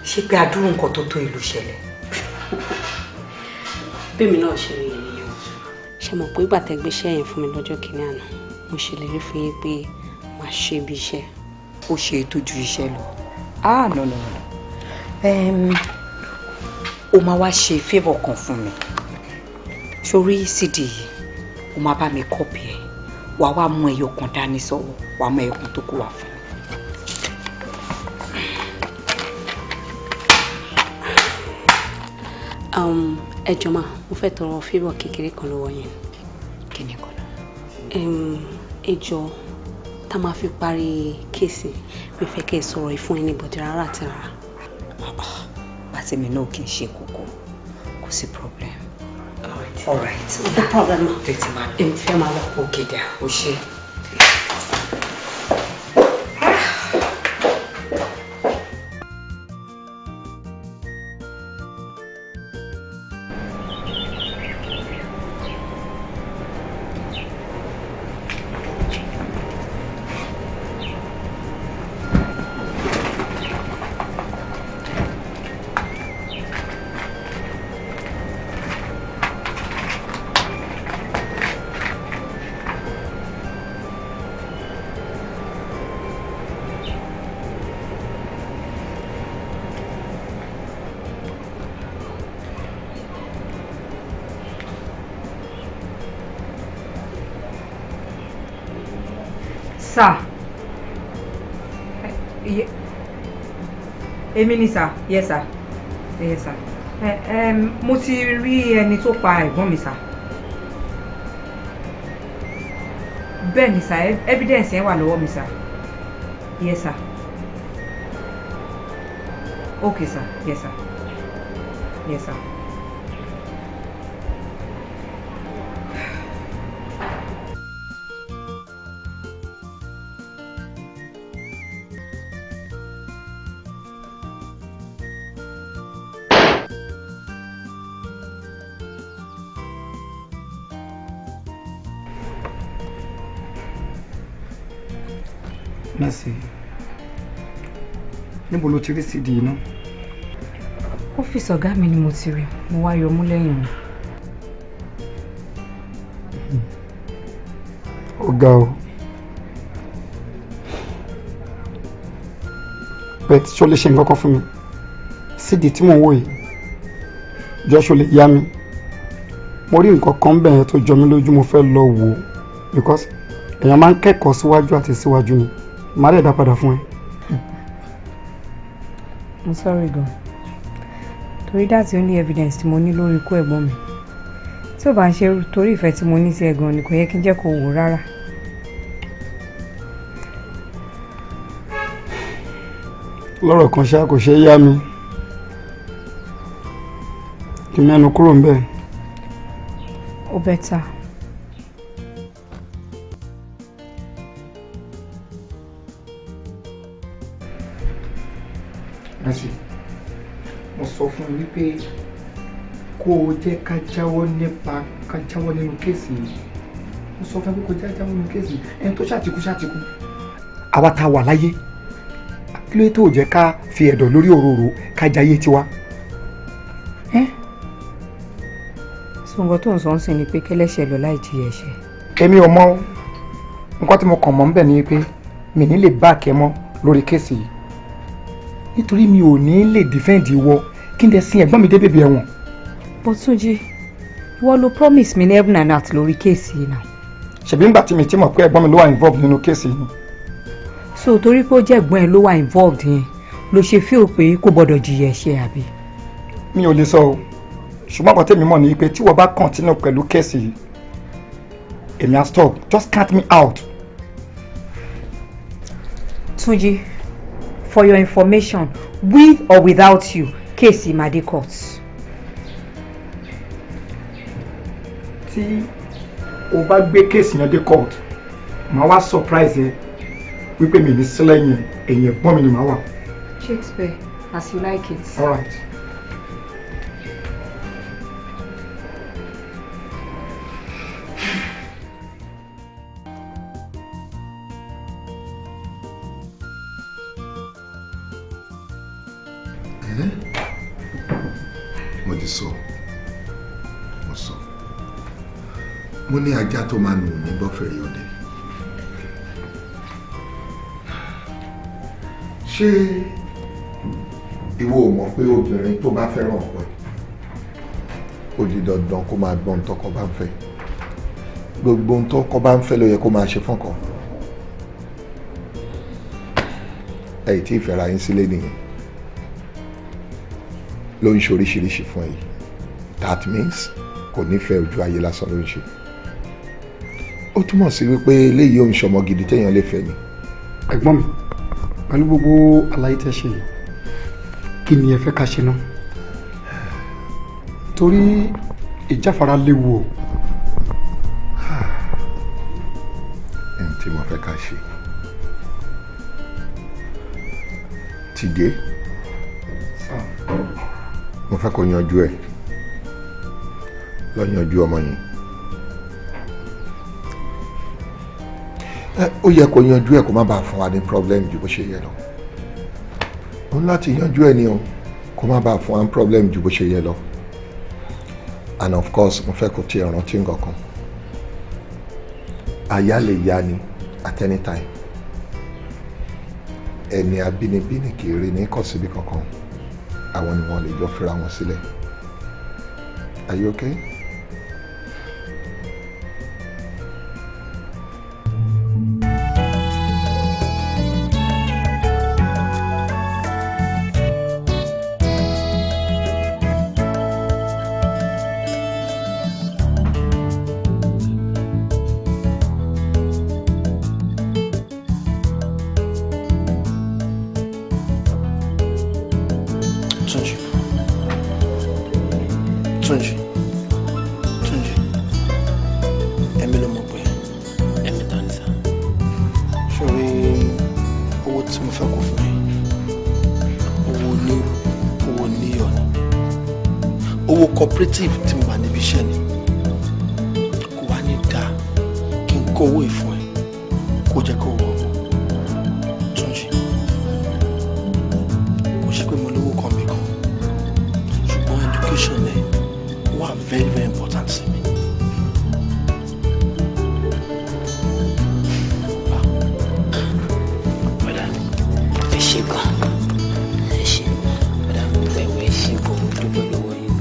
Ṣé pé adúrú nǹkan tó tó ìlú ṣẹlẹ̀? Bẹ́ẹ̀mi náà ṣe rí ènìyàn. Ṣe mọ̀ pé ìgbà tẹ́ gbéṣẹ́ yẹn fún mi lọ́jọ́ kìíní àná, mo ṣèlérí fún yín pé màá ṣe bí iṣẹ́. Ó ṣe é tó ju iṣẹ́ lọ. Ah, no, no, no. O máa wá ṣe favour kan fún mi. Sórí CD yìí, o máa bá mi copy ẹ̀, wàá wá mú ẹyọ kan dání sọ́wọ́, wàá mú ẹyọ kan tó kù wá fún mi. Ẹ jọ̀ọ́ mà, mo fẹ́ tọrọ favour kékeré kan lọ́wọ́ yín. Kí ni kan náà? Ẹ jọ̀ọ́, Tá a máa fi parí case, mi fẹ́ kẹ́ ẹ sọ̀rọ̀ yìí fún anybody rárá àti rárá. Bàtí mi náà kì í ṣe kókó, kò sí problem. All right. No problem. Tètè máa lọ. Èmi ti fẹ́ máa lọ. Okay dear, o ṣe. Sir. Èmi ni sir. Yes sir. Yes sir. Mo ti rí ẹni tó pa ẹ̀gbọ́n mi, sir. Bẹ́ẹ̀ ni sir, evidence yẹn wà lọ́wọ́ mi, sir. Yes sir. Okay sir. Yes sir. Yes sir. Mercy, níbo ló ti rí CD iná? Ọ́fíìsì ọ̀gá mi ni mo ti rí, mo wá yọ mú lẹ́yìn mi. Ó ga o. Bẹ́ẹ̀ tí ṣó lè ṣe nǹkan kan fún mi? CD tí mò ń wò yìí, jọ ṣó lè yá mi? Mo rí nǹkan kan bẹ́ẹ̀ tó jọ mí lójú, mo fẹ́ lọ wò ó because èèyàn máa ń kẹ́kọ̀ọ́ síwájú àti síwájú ni. Màá dẹ̀ dá padà fún ẹ. I'm sorry gan. Torí that's the only evidence tí mo ní lórí ikú ẹ̀gbọ́n mi. Tí ò bá ń ṣe torí ìfẹ́ tí mo ní sí ẹ gan ni, kò yẹ kí n jẹ́ kó wò rárá. Lọ́rọ̀ kan ṣá, kò ṣeé yá mi. Kí n mẹ́nu kúrò ńbẹ̀. Ó better. Mercy, mo sọ fún ẹ wípé kó o jẹ́ ká jáwọ́ nípa ká jáwọ́ nínú case yìí. Mo sọ fún ẹ pé kó o jẹ́ jáwọ́ nínú case yìí. Ẹni tó ṣàtìkú ṣàtìkú. Àwa tá a wà láyé, kí ló dé tó jẹ́ ká fi ẹ̀dọ̀ lórí òróró ká jayé tiwa? So nǹkan tó ń sọ ń sìn ni pé kẹ́lẹ́ṣẹ̀ lọ láì jìyà ẹ̀ṣẹ̀. Èmi ò mọ̀ o. Nǹkan tí mo kàn mọ̀ ńbẹ̀ ni pé mi ní lè back ẹ mọ́ lórí case yìí, nítorí mi ò ní lè defend ìwọ kí n dẹ̀ sin ẹ̀gbọ́n mi dé bèbè ẹ̀wọ̀n. But Túnjí, ìwọ ló promise mi ní heaven and earth lórí case yìí náà. Ṣèbí ńgbà tí mi ti mọ̀ pé ẹ̀gbọ́n mi ló wà involved nínú case yìí ni. So torí pé ó jẹ́ ẹ̀gbọ́n ẹ ló wà involved yẹn ló ṣe feel pé kò gbọ́dọ̀ jìyà ẹ̀ṣẹ̀, àbí? Mi ò lè sọ o, ṣùgbọ́n nǹkan tèmi mọ̀ ni pé tí wọ́n bá continue pẹ̀lú case yìí, èmi á stop. Just count me out. Túnjí, for your information, with or without you, case máa dé court. Tí o bá gbé case yẹn dé court, màá wá surprise ẹ wípé mi ní sílẹ̀ yẹn, ẹ̀yìn ẹ̀gbọ́n mi ni màá wà. Shakespeare, as you like it. All right. Mo ti sọ, mo sọ, mo ní ajá tó máa nù ní gbọ́ fèrè ọdẹ. Ṣé ìwọ ò mọ̀ pé obìnrin tó bá fẹ́ràn ọkọ ẹ̀, ó di dandan kó máa gbọ́n tọkọ bá ń fẹ́? Gbogbo ohun tọkọ bá ń fẹ́ ló yẹ kó máa ṣe fọ́kọ ẹ̀. Tí ìfẹ́ ra yín sílé nìyẹn ló ń ṣe oríṣiríṣi fún ẹ yìí. That means kò nífẹ̀ẹ́, ojú ayé lásán ló ń ṣe. Ó túmọ̀ sí wípé eléyìí ò ń ṣọmọ gidi téèyàn lè fẹ́ ni. Ẹ̀gbọ́n mi, pẹ̀lú gbogbo àlàyé tẹ́ ṣe yìí, kí ni ẹ fẹ́ ká ṣe náà? Torí ìjáfara léwu o. Ẹni tí mo fẹ́ ká ṣe, Tìdé, mo fẹ́ kó yanjú ẹ̀, lọ yanjú ọmọ yẹn. Ó yẹ kó yanjú ẹ̀, kó má bàa fún wa ní problem ju bó ṣe yẹ lọ. Ó ní láti yanjú ẹ̀ ni o, kó má bàa fún wa ní problem ju bó ṣe yẹ lọ. And of course, mo fẹ́ kó tiẹ̀ rántí nǹkan kan: àyà lè ya ni at any time. Ẹni abínibí ní kì í rí ní kọ̀ síbi kankan. Àwọn ni wọ́n lè jọ fira wọn sílẹ̀. Are you okay? Túnjí, Túnjí, Túnjí, ẹ̀mí ló mọ̀ pé. Ẹ̀mí ta ni sá? Sórí owó tí mo fẹ́ kó fún mi, owó ní owó níyọ̀ ni, owó cooperative tí mo wà níbi iṣẹ́ ni. Kò wá ní dáa kí n kó owó ìfún ẹ kó jẹ́ kó wọ̀ ọ́. Túnjí, kò ṣe pé mo lówó kan mi kan, ṣùgbọ́n education ẹ wà very very important sí mi. Bọ́dà, ẹ ṣe gan, ẹ ṣe. Bọ́dà, ẹ̀wọ̀, ẹ ṣe gan, mo dúpẹ́ lọ́wọ́ yín.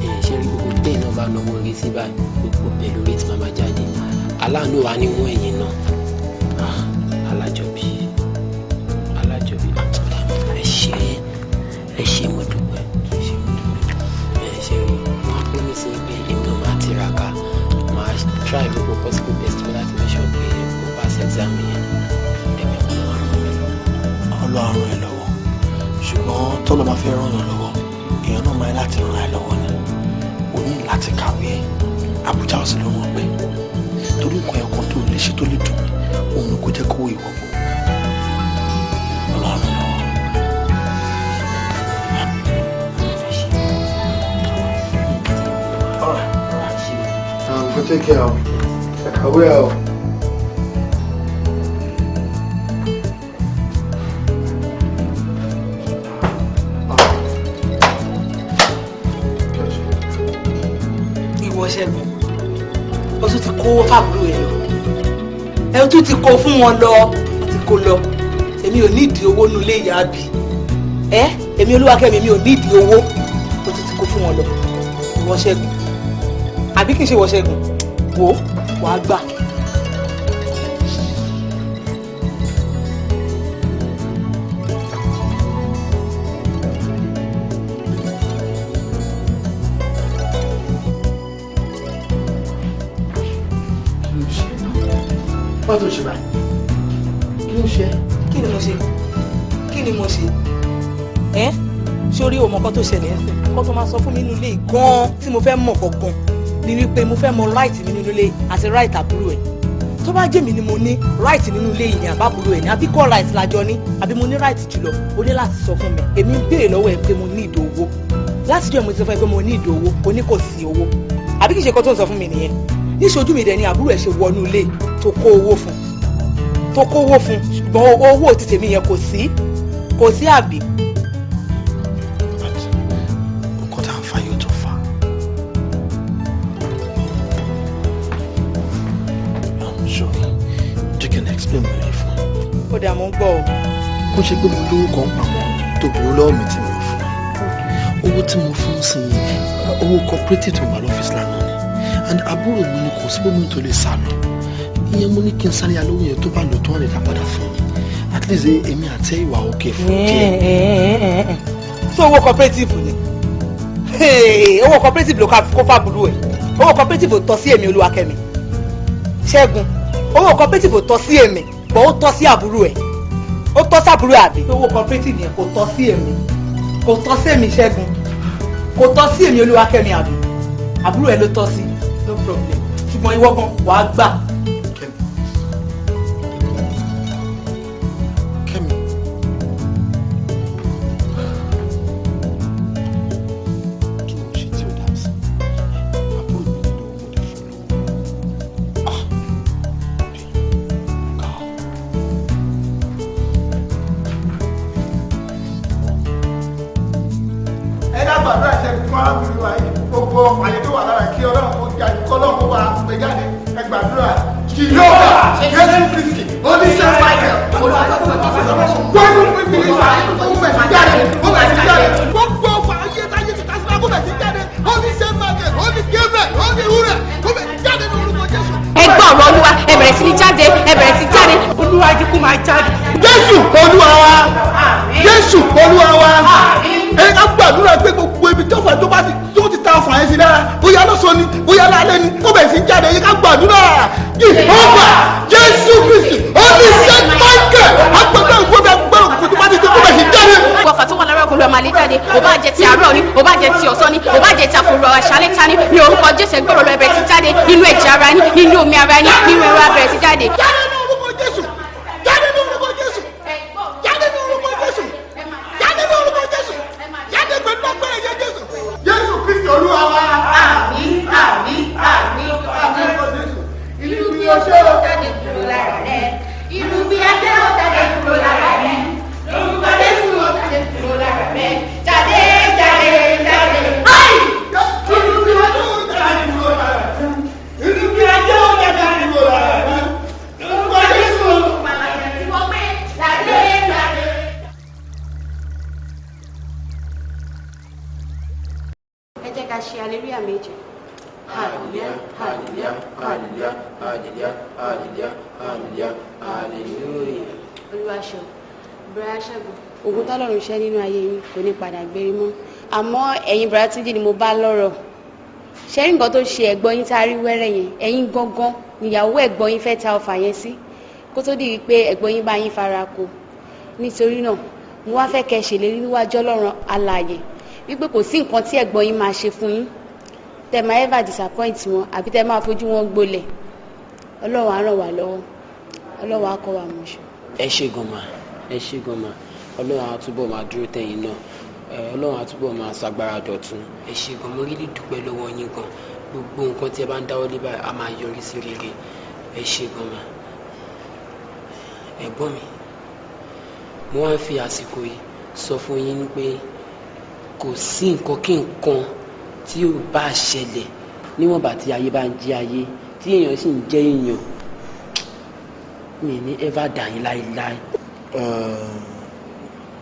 Ẹ ṣe rí gbogbo tẹ́yìn náà bá náwó orí sí báyìí, gbogbo bẹ́ẹ̀ lórí tí màá máa jáde. Aláàánú wa níwọ̀n ẹ̀yìn náà. Ah, alájọbí, alájọbí. Ah, bọ́dà, ẹ ṣe, ẹ ṣe, mo dúpẹ́, ẹ ṣe, mo dúpẹ́. Ẹ ṣe rí, mo á promise yín pé èmi náà máa tiraka, máa try gbogbo possible best mi láti make sure pé mo pass exam yẹn. Ẹ̀mí ọ̀pọ̀lọpọ̀ ràn mí lọ́wọ́. Ọlọ́run ràn ẹ́ lọ́wọ́, ṣùgbọ́n tọ́lọ́ máa fẹ́ ràn yàn lọ́wọ́, èèyàn náà máa ní láti ràn ẹ́ lọ́wọ́ ni. O ní láti kàwé ẹ̀. Àbújá ò sí ló mọ̀ pé torí nǹkan ẹ̀kọ́ tó lè ṣe tó lè dùn mí òun ni kò jẹ́ kówó ìwọ̀ bò. Ọlọ́run ràn ẹ́ lọ́wọ́. Go take care of. Kàwé ẹ o. Ìwọ Ṣẹ́gun, ó tún ti kó fàbúrò ẹ lọ, ẹ tún ti kó fún wọn lọ, ó ti kó lọ. Èmi ò nídìí owó nulẹ̀ ìyá àbí ẹ. Èmi Olúwakẹ́mi, mi ò nídìí owó. Ó tún ti kó fún wọn lọ. Ìwọ Ṣẹ́gun, àbí kì í ṣe ìwọ Ṣẹ́gun? Wò ó, wàá gbà. Wọ́n tó ṣe báyìí, kí ló ṣe? Kí ni mo ṣe? Kí ni mo ṣe? Ẹ sórí òmò kan tó ṣẹlẹ̀ ń sìn kó tó máa sọ fún mi nínú ilé yìí gan-an tí mo fẹ́ mọ̀ gangan ni wípé mo fẹ́ mọ right mi nínú ilé yìí àti right àbúrò ẹ̀. Tó bá jẹ́ mi ni mo ní right nínú ilé yìí ni, àbábúrò ẹ̀ ni, àbí kọ́ right lájọ ní, àbí mo ní right jùlọ, o ní láti sọ fún mi. Èmi ń béèrè lọ́wọ́ ẹ pé mo ní ìdòwò láti jẹ́. Mo ti sọ fún ẹ pé mo ní ìdòwò, o ní kò sí owó, àbí kì í ṣe kó tó ń sọ fún mi nìyẹn? Níṣojú mi dẹ̀ ni àbúrò ẹ̀ ṣe wọnú ilé tó kó owó fún, tó kó owó fún, ṣùgbọ́n owó ti tèmi yẹn kò sí, kò sí, àbí? Nǹkan tá à ń fa yóò tó fa. I'm sorry, jẹ́ kí n explain mi lè fún ẹ. Ó dà, mọ́ ń gbọ́ o. Kó ṣe pé mo lówó kan pamọ́ tó bèrè lọ́wọ́ mi tí mo fún ẹ. Owó tí mo fún sí i, owó cooperative tó wà lọ́fíìsì lánàá ni, and àbúrò mi ni kò sí bómi tó lè sá lọ. Ìyẹn mo ní kí n sáré alówó yẹn, tó bá lò tó wà lè dá padà fún mi. At least èmi àti ìwà òkè fún díẹ̀. So owó cooperative ni? Hey, owó cooperative ló kó fàbúrò ẹ̀. Owó cooperative ò tọ́ sí èmi Olúwakẹ́mi. Ṣẹ́gun, owó cooperative ò tọ́ sí èmi, bọ̀ ó tọ́ sí àbúrò ẹ̀. Ó tọ́ sí àbúrò ẹ̀ àbí. Owó cooperative yẹn kò tọ́ sí èmi, kò tọ́ sí èmi Ṣẹ́gun, kò tọ́ sí èmi Olúwakẹ́mi àbí. Àbúrò ẹ̀ ló tọ́ sí, no problem. Ṣùgbọ́n ìwọ gan wàá gbà. Kẹ́mi, kí ni mo ṣe tí o dá sí? Àbúrò mi nílò owó, mo dẹ̀ fún lówó. Ah, òde ká ọ. Ẹ dábàá àdúrà ṣẹ́gun fún arákùnrin wa yìí, gbogbo àyè tó wà lára, kí Ọlọ́run kó jáde, kí Ọlọ́run kó wá pè jáde. Ẹ gbàdúrà. Jìhóbà Jésù Kristi oníṣẹ́ Michael gbogbo ìpínlẹ̀ ó bẹ̀ sí jáde, ó bẹ̀ sí jáde, gbogbo ọfà ayé táyé ti tásílá kó bẹ̀ sí jáde. Oníṣẹ́ Michael, oní Gabriel, oní Ure, kó bẹ̀ sí jáde ní orúkọ Jésù. Ẹ gbọ́ ọ̀rọ̀ Olúwa, ẹ bẹ̀rẹ̀ sí ní jáde, ẹ bẹ̀rẹ̀ sí jáde. Olúwa jẹ́ kó máa jáde. Jésù Olúwa wa, Jésù Olúwa wa. Ẹ ká gbàdúrà pé gbogbo ibi tó fà tó bá ti tó ti ta ọfà yẹn sí lára, bóyá lọ́sàn-án ni, bóyá lálẹ́ ni, kó bẹ̀ sí jáde. Ẹ ká gbàdúrà. Jehova Jésù Kristi oníṣẹ́ Michael agbẹ́gbẹ́ ìgbọ́dọ̀ gbọ́dọ̀ kó tó bá ti tó kó bẹ̀ sí jáde. Gbogbo ọfà tó wà lára ọkùnrin ọmọ àlè jáde, ò bá jẹ ti àárọ̀ ni, ò bá jẹ ti ọ̀sán ni, ò bá jẹ ti àfòrò àṣálẹ́ ta ni, ní orúkọ Jésù, ẹ gbọ́dọ̀ lọ, ẹ bẹ̀rẹ̀ sí jáde nínú ẹ̀jẹ̀ ara yín, nínú omi ara yín, nínú ẹ̀rọ, ẹ bẹ̀rẹ̀ sí jáde. Jáde ní orúkọ Jésù, jáde ní orúkọ Jésù, jáde ní orúkọ Jésù, jáde ní orúkọ Jésù, jáde pẹ̀lú agbára ẹ̀jẹ̀ Jésù. Jésù Kristi Olúwa wa. Àmín, àmín, àmín, àmín. Ìlú bí oṣó jáde kúrò lára rẹ. Ìlú bí ajé ó jáde kúrò lára rẹ. Lórúkọ Jésù, ó jáde kúrò lára rẹ. Jáde, jáde, jáde. Áì! Ìlú bí oṣó jáde kúrò lára rẹ. Ìlú bí ajé ó jáde kúrò lára rẹ. Lórúkọ Jésù. Jáde, jáde. Ẹ jẹ́ ká ṣe hallelujah méje. Hallelujah, hallelujah, hallelujah, hallelujah, hallelujah, hallelujah, hallelujah. Olúwaṣọ bùrọ̀ Ṣẹ́gun, ogun tọ́lọ́run ṣẹ́ nínú ayé yín kò ní padà gbérí mọ́. Àmọ́ ẹ̀yin bùrọ̀ Túnjí ni mo bá lọ́rọ̀ ṣe rí nǹkan tó ṣe ẹ̀gbọ́n yín tá a rí wẹ́rẹ́ yẹn. Ẹ̀yin gangan níyàwó ẹ̀gbọ́n yín fẹ́ ta ọfà yẹn sí kó tó di wípé ẹ̀gbọ́n yín bá yín fara ko. Nítorí náà, mo wá fẹ́ kẹ́ ṣèlérí níwájú Ọlọ́run alààyè wípé kò sí nǹkan tí ẹ̀gbọ́n yín máa ṣe fún yín tẹ́ máa ever disappoint wọn àbí tẹ́ máa fojú wọn gbolẹ̀. Ọlọ́run á ràn wá lọ́wọ́, Ọlọ́run á kọ́ wa mọ̀ ṣe. Ẹ ṣé gan ma, ẹ ṣé gan ma. Ọlọ́run á túbọ̀ máa dúró tẹ̀yìn náà. Ọlọ́run á túbọ̀ máa ṣagbára dọ̀tun. Ẹ ṣé gan, mo really dúpẹ́ lọ́wọ́ yín gan. Gbogbo nǹkan tí ẹ bá ń dáwọ́ lé báyìí á máa yọrí sí rere. Ẹ ṣé gan ma. Ẹ̀gbọ́n mi, mo wá ń fi àsìkò yìí sọ fún yín pé kò sí nǹkan kí nǹkan tí ò bá ṣẹlẹ̀ níwọ̀nba tí ayé bá ń jẹ́ ayé, tí èèyàn sì ń jẹ́ èèyàn, mi ní ever dà yín láéláé.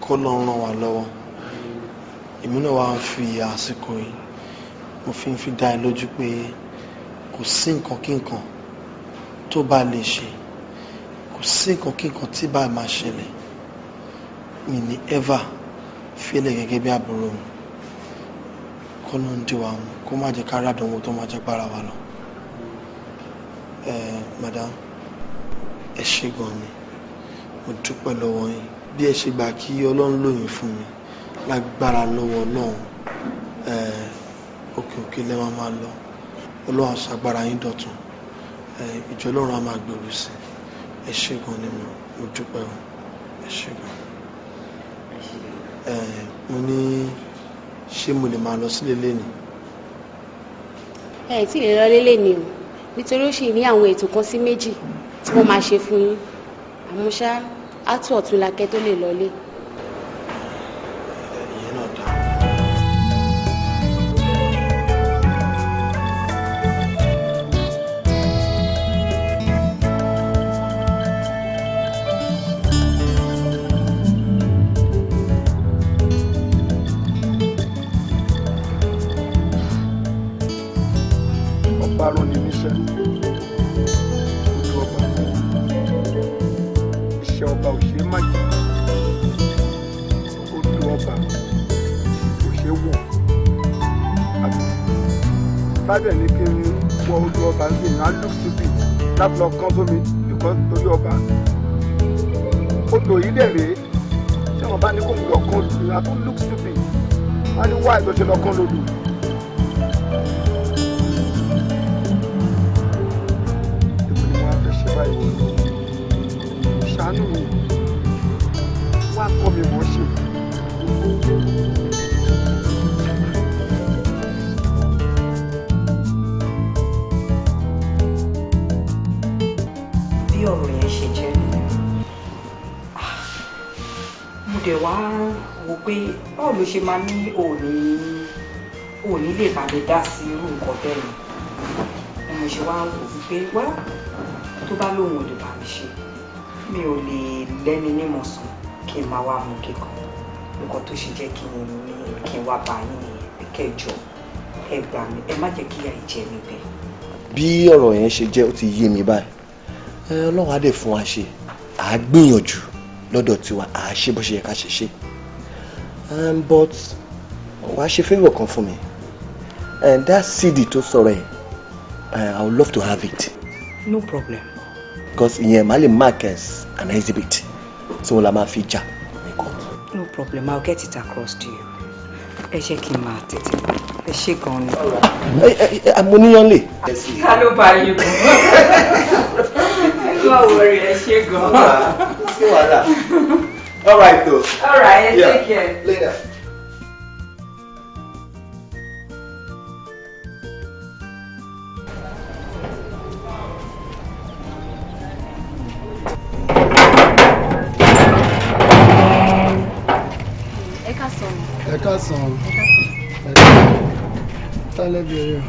Kó lọ ràn wá lọ́wọ́. Èmi náà wá ń fi àsìkò yìí, mo fi ń fi dá ẹ lójú pé kò sí nǹkan kí nǹkan tó bá lè ṣe, kò sí nǹkan kí nǹkan tí bá máa ṣẹlẹ̀, mi ní ever fílẹ̀ gẹ́gẹ́ bí àbúrò mi. Kó ló ń dí wa mú, kó má jẹ́ ká rádánwò tó máa jẹ́ gbára wa lọ. Madam, ẹ ṣé gan ni, mo dúpẹ́ lọ́wọ́ yín bí ẹ ṣe gbà kí Ọlọ́run lò yín fún mi. Lágbára lọ́wọ́ Ọlọ́run, òkè òkè lẹ́ máa máa lọ. Ọlọ́run á ṣagbára yín dọ̀tun, ìjọ Ọlọ́run á máa gbèrú sí i. Ẹ ṣé gan ni, mo dúpẹ́ o, ẹ ṣé gan. Mo ní, ṣé mo lè máa lọ sílé lénìí? Ẹ tí ì lè lọ lélẹ̀ ni o, nítorí ó sì ní àwọn ètò kan sí méjì tí wọ́n máa ṣe fún yín. Àmọ́ ṣá, á tó ọ̀túnla kẹ́ tó lè lọlé. Ìyẹn náà dáa. Ọba rán ni níṣẹ́, ojú ọba, iṣẹ́ ọba ò ṣe é má jẹ́, ojú ọba ò ṣe é wọ̀. Àbí bábẹ̀ ni kí n wọ ojú ọba ń sìn á look stupid. Láti lọ kán sómi nìkan torí ọba. Odò yìí dẹ̀ rèé, tí wọ́n bá ní kó lọ kán lódò, I don't look stupid. Wọ́n ní wáyé ló ṣe lọ kán lódò. Èmi ni wọ́n á fẹ́ ṣe báyìí wọ́n lọ. Ṣàánú mi, wá kọ́ mi mọ̀ ṣe. Bí ọ̀rọ̀ yẹn ṣe jẹ́ nìyẹn. Mo dẹ̀ wá wò pé báwo ló ṣe máa ní òní lè bá mi dá sí irú nǹkan bẹ́ẹ̀ yẹn ni mo ṣe wá wò wípé wá tó bá lóun ò lè bá mi ṣe, mi ò lè lẹ́ni nímọ̀sán kí n máa wá mú kíkan. Nǹkan tó ṣe jẹ́ kí n ní kí n wá bá yín nìyẹn pé kẹjọ ẹ gbà mí, ẹ má jẹ́ kí ìyà jẹ mí bẹ́ẹ̀. Bí ọ̀rọ̀ yẹn ṣe jẹ́, ó ti yé mi báyìí. Ọlọ́run á dẹ̀ fún wa ṣe, à á gbìyànjú lọ́dọ̀ tiwa, à á ṣe bó ṣe yẹ ká ṣe ṣe. But wàá ṣe favour kan fún mi, and that CD tó sọ̀rọ̀ ẹ̀, I would love to have it. No problem. Because ìyẹn màá lè mark as an exhibit tí wọn la máa fi jà ní court. No problem, I'll get it across to you. Ẹ jẹ́ kí n máa tètè, ẹ ṣé gan ni. Mo níyàn lè. Ká ló bá yín bọ̀? Ẹ má worry, ẹ ṣé gan. Sí wàhálà. All right though. All right, Yeah. take care. Later. Ẹ káàsán. Ẹ káàsán. Tálẹ́ bẹ̀rẹ̀ o.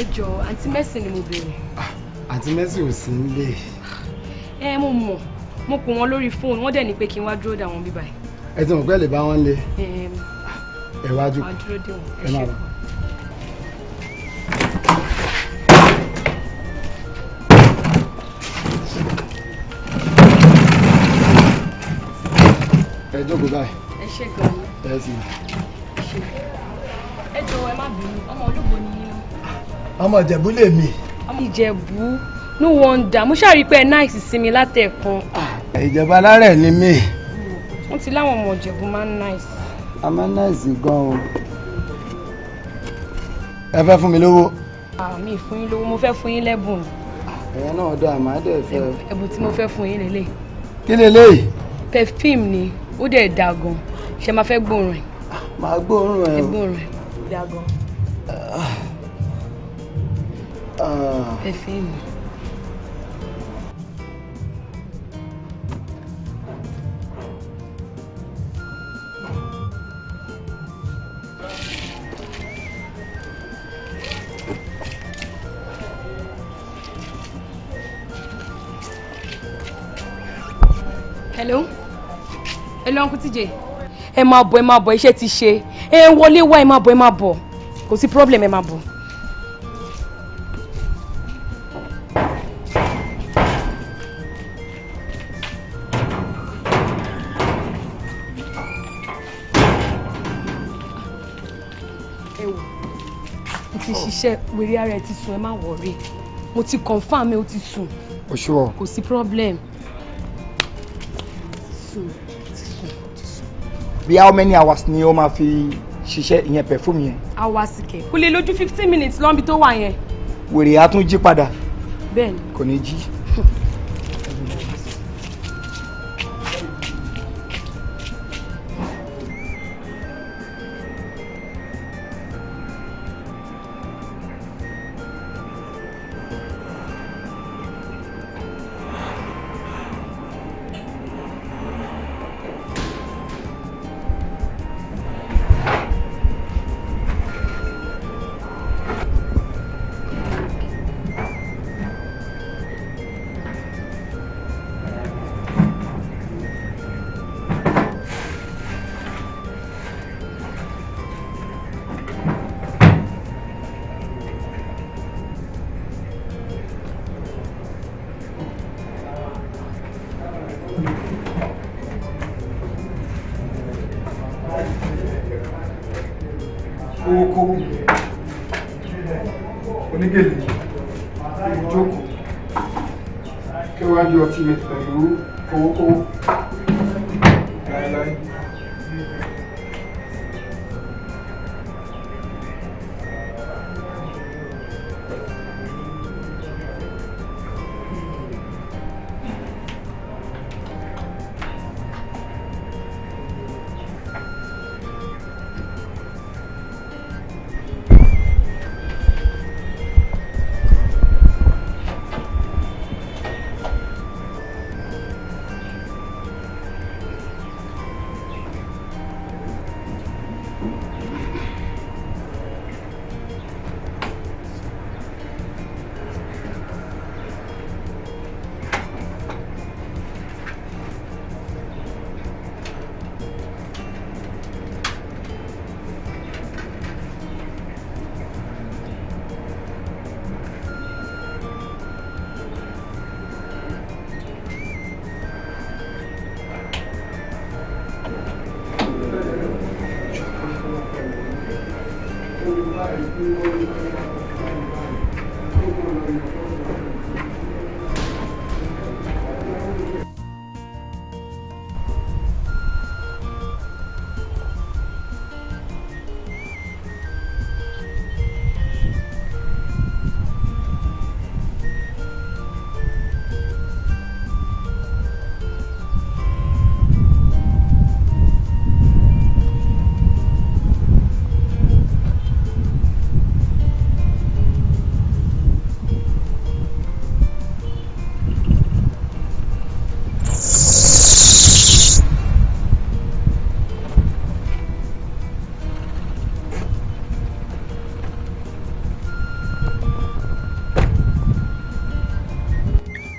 Ẹ jọ̀ọ́, àǹtí Mercy ni mo béèrè. Àǹtí Mercy ò sí nílé. Ẹ mo mọ̀, mo pè wọ́n lórí fóònù, wọ́n dẹ̀ ní pé kí n wá dúró dè wọ́n bíbá yìí. Ẹ ti mọ̀ pé ẹ lè bá wọn lé. Ẹ wá jókòó. Màá dúró dè wọ́n. Ẹ máa bọ̀. Ẹ jókòó báyìí. Ẹ ṣé gan ni. Ẹ sì. Ẹ ṣé. Ẹ jọ̀ọ́, ẹ má bínú, ọmọ ológo ni yín. Ọmọ Ìjẹ̀bú lèmi. Ọmọ Ìjẹ̀bú, no wonder, mo ṣáà rí i pé ẹ náìsì sí mi látẹ̀ẹ̀kan. Ìjẹ̀bú alárẹ̀ ni mí. Wọ́n ti láwọn ọmọ Ìjẹ̀bú máa ń náìsì. A máa ń náìsì gan o. Ẹ fẹ́ fún mi lówó. Mi ì fún yín lówó, mo fẹ́ fún yín lẹ́bùn. Ẹ̀yẹn náà dáa, màá dẹ̀ fẹ́. Ẹ̀bùn tí mo fẹ́ fún yín lélẹ̀. Kí leléyìí? Perfume ni, ó dẹ̀ dáa gan. Ṣé máa fẹ́ gbóòórùn ẹ̀? Màá gbóòórùn ẹ̀ Ẹ o. gbóòórùn ẹ̀. Dáa gan. Ah. Perfume. Hello? Hello, Uncle TJ. Ẹ máa bọ̀, ẹ máa bọ̀, iṣẹ́ ti ṣe. Ẹ wọlé wá, ẹ máa bọ̀, ẹ máa bọ̀. Kò sí problem, ẹ máa bọ̀. Ẹ wò, mo ti ṣiṣẹ́, wèrè ara ẹ ti sùn, ẹ má worry. Mo ti confirm ẹ, ó ti sùn. O sure? Kò sí problem. Sùn, ti sùn, ti sùn. Bí how many hours ni ó máa fi ṣiṣẹ́ ìyẹn perfume yẹn? Hours kẹ̀. Kò lè lójú 15 minutes lọ́nbi tó wà yẹn. Wèrè á tún jí padà. Bẹ́ẹ̀ni. Kò ní jí. Owó onígèlè, ìjókòó. Kí wàá di ọtí mi pẹ̀lú owó kówó. Láéláé.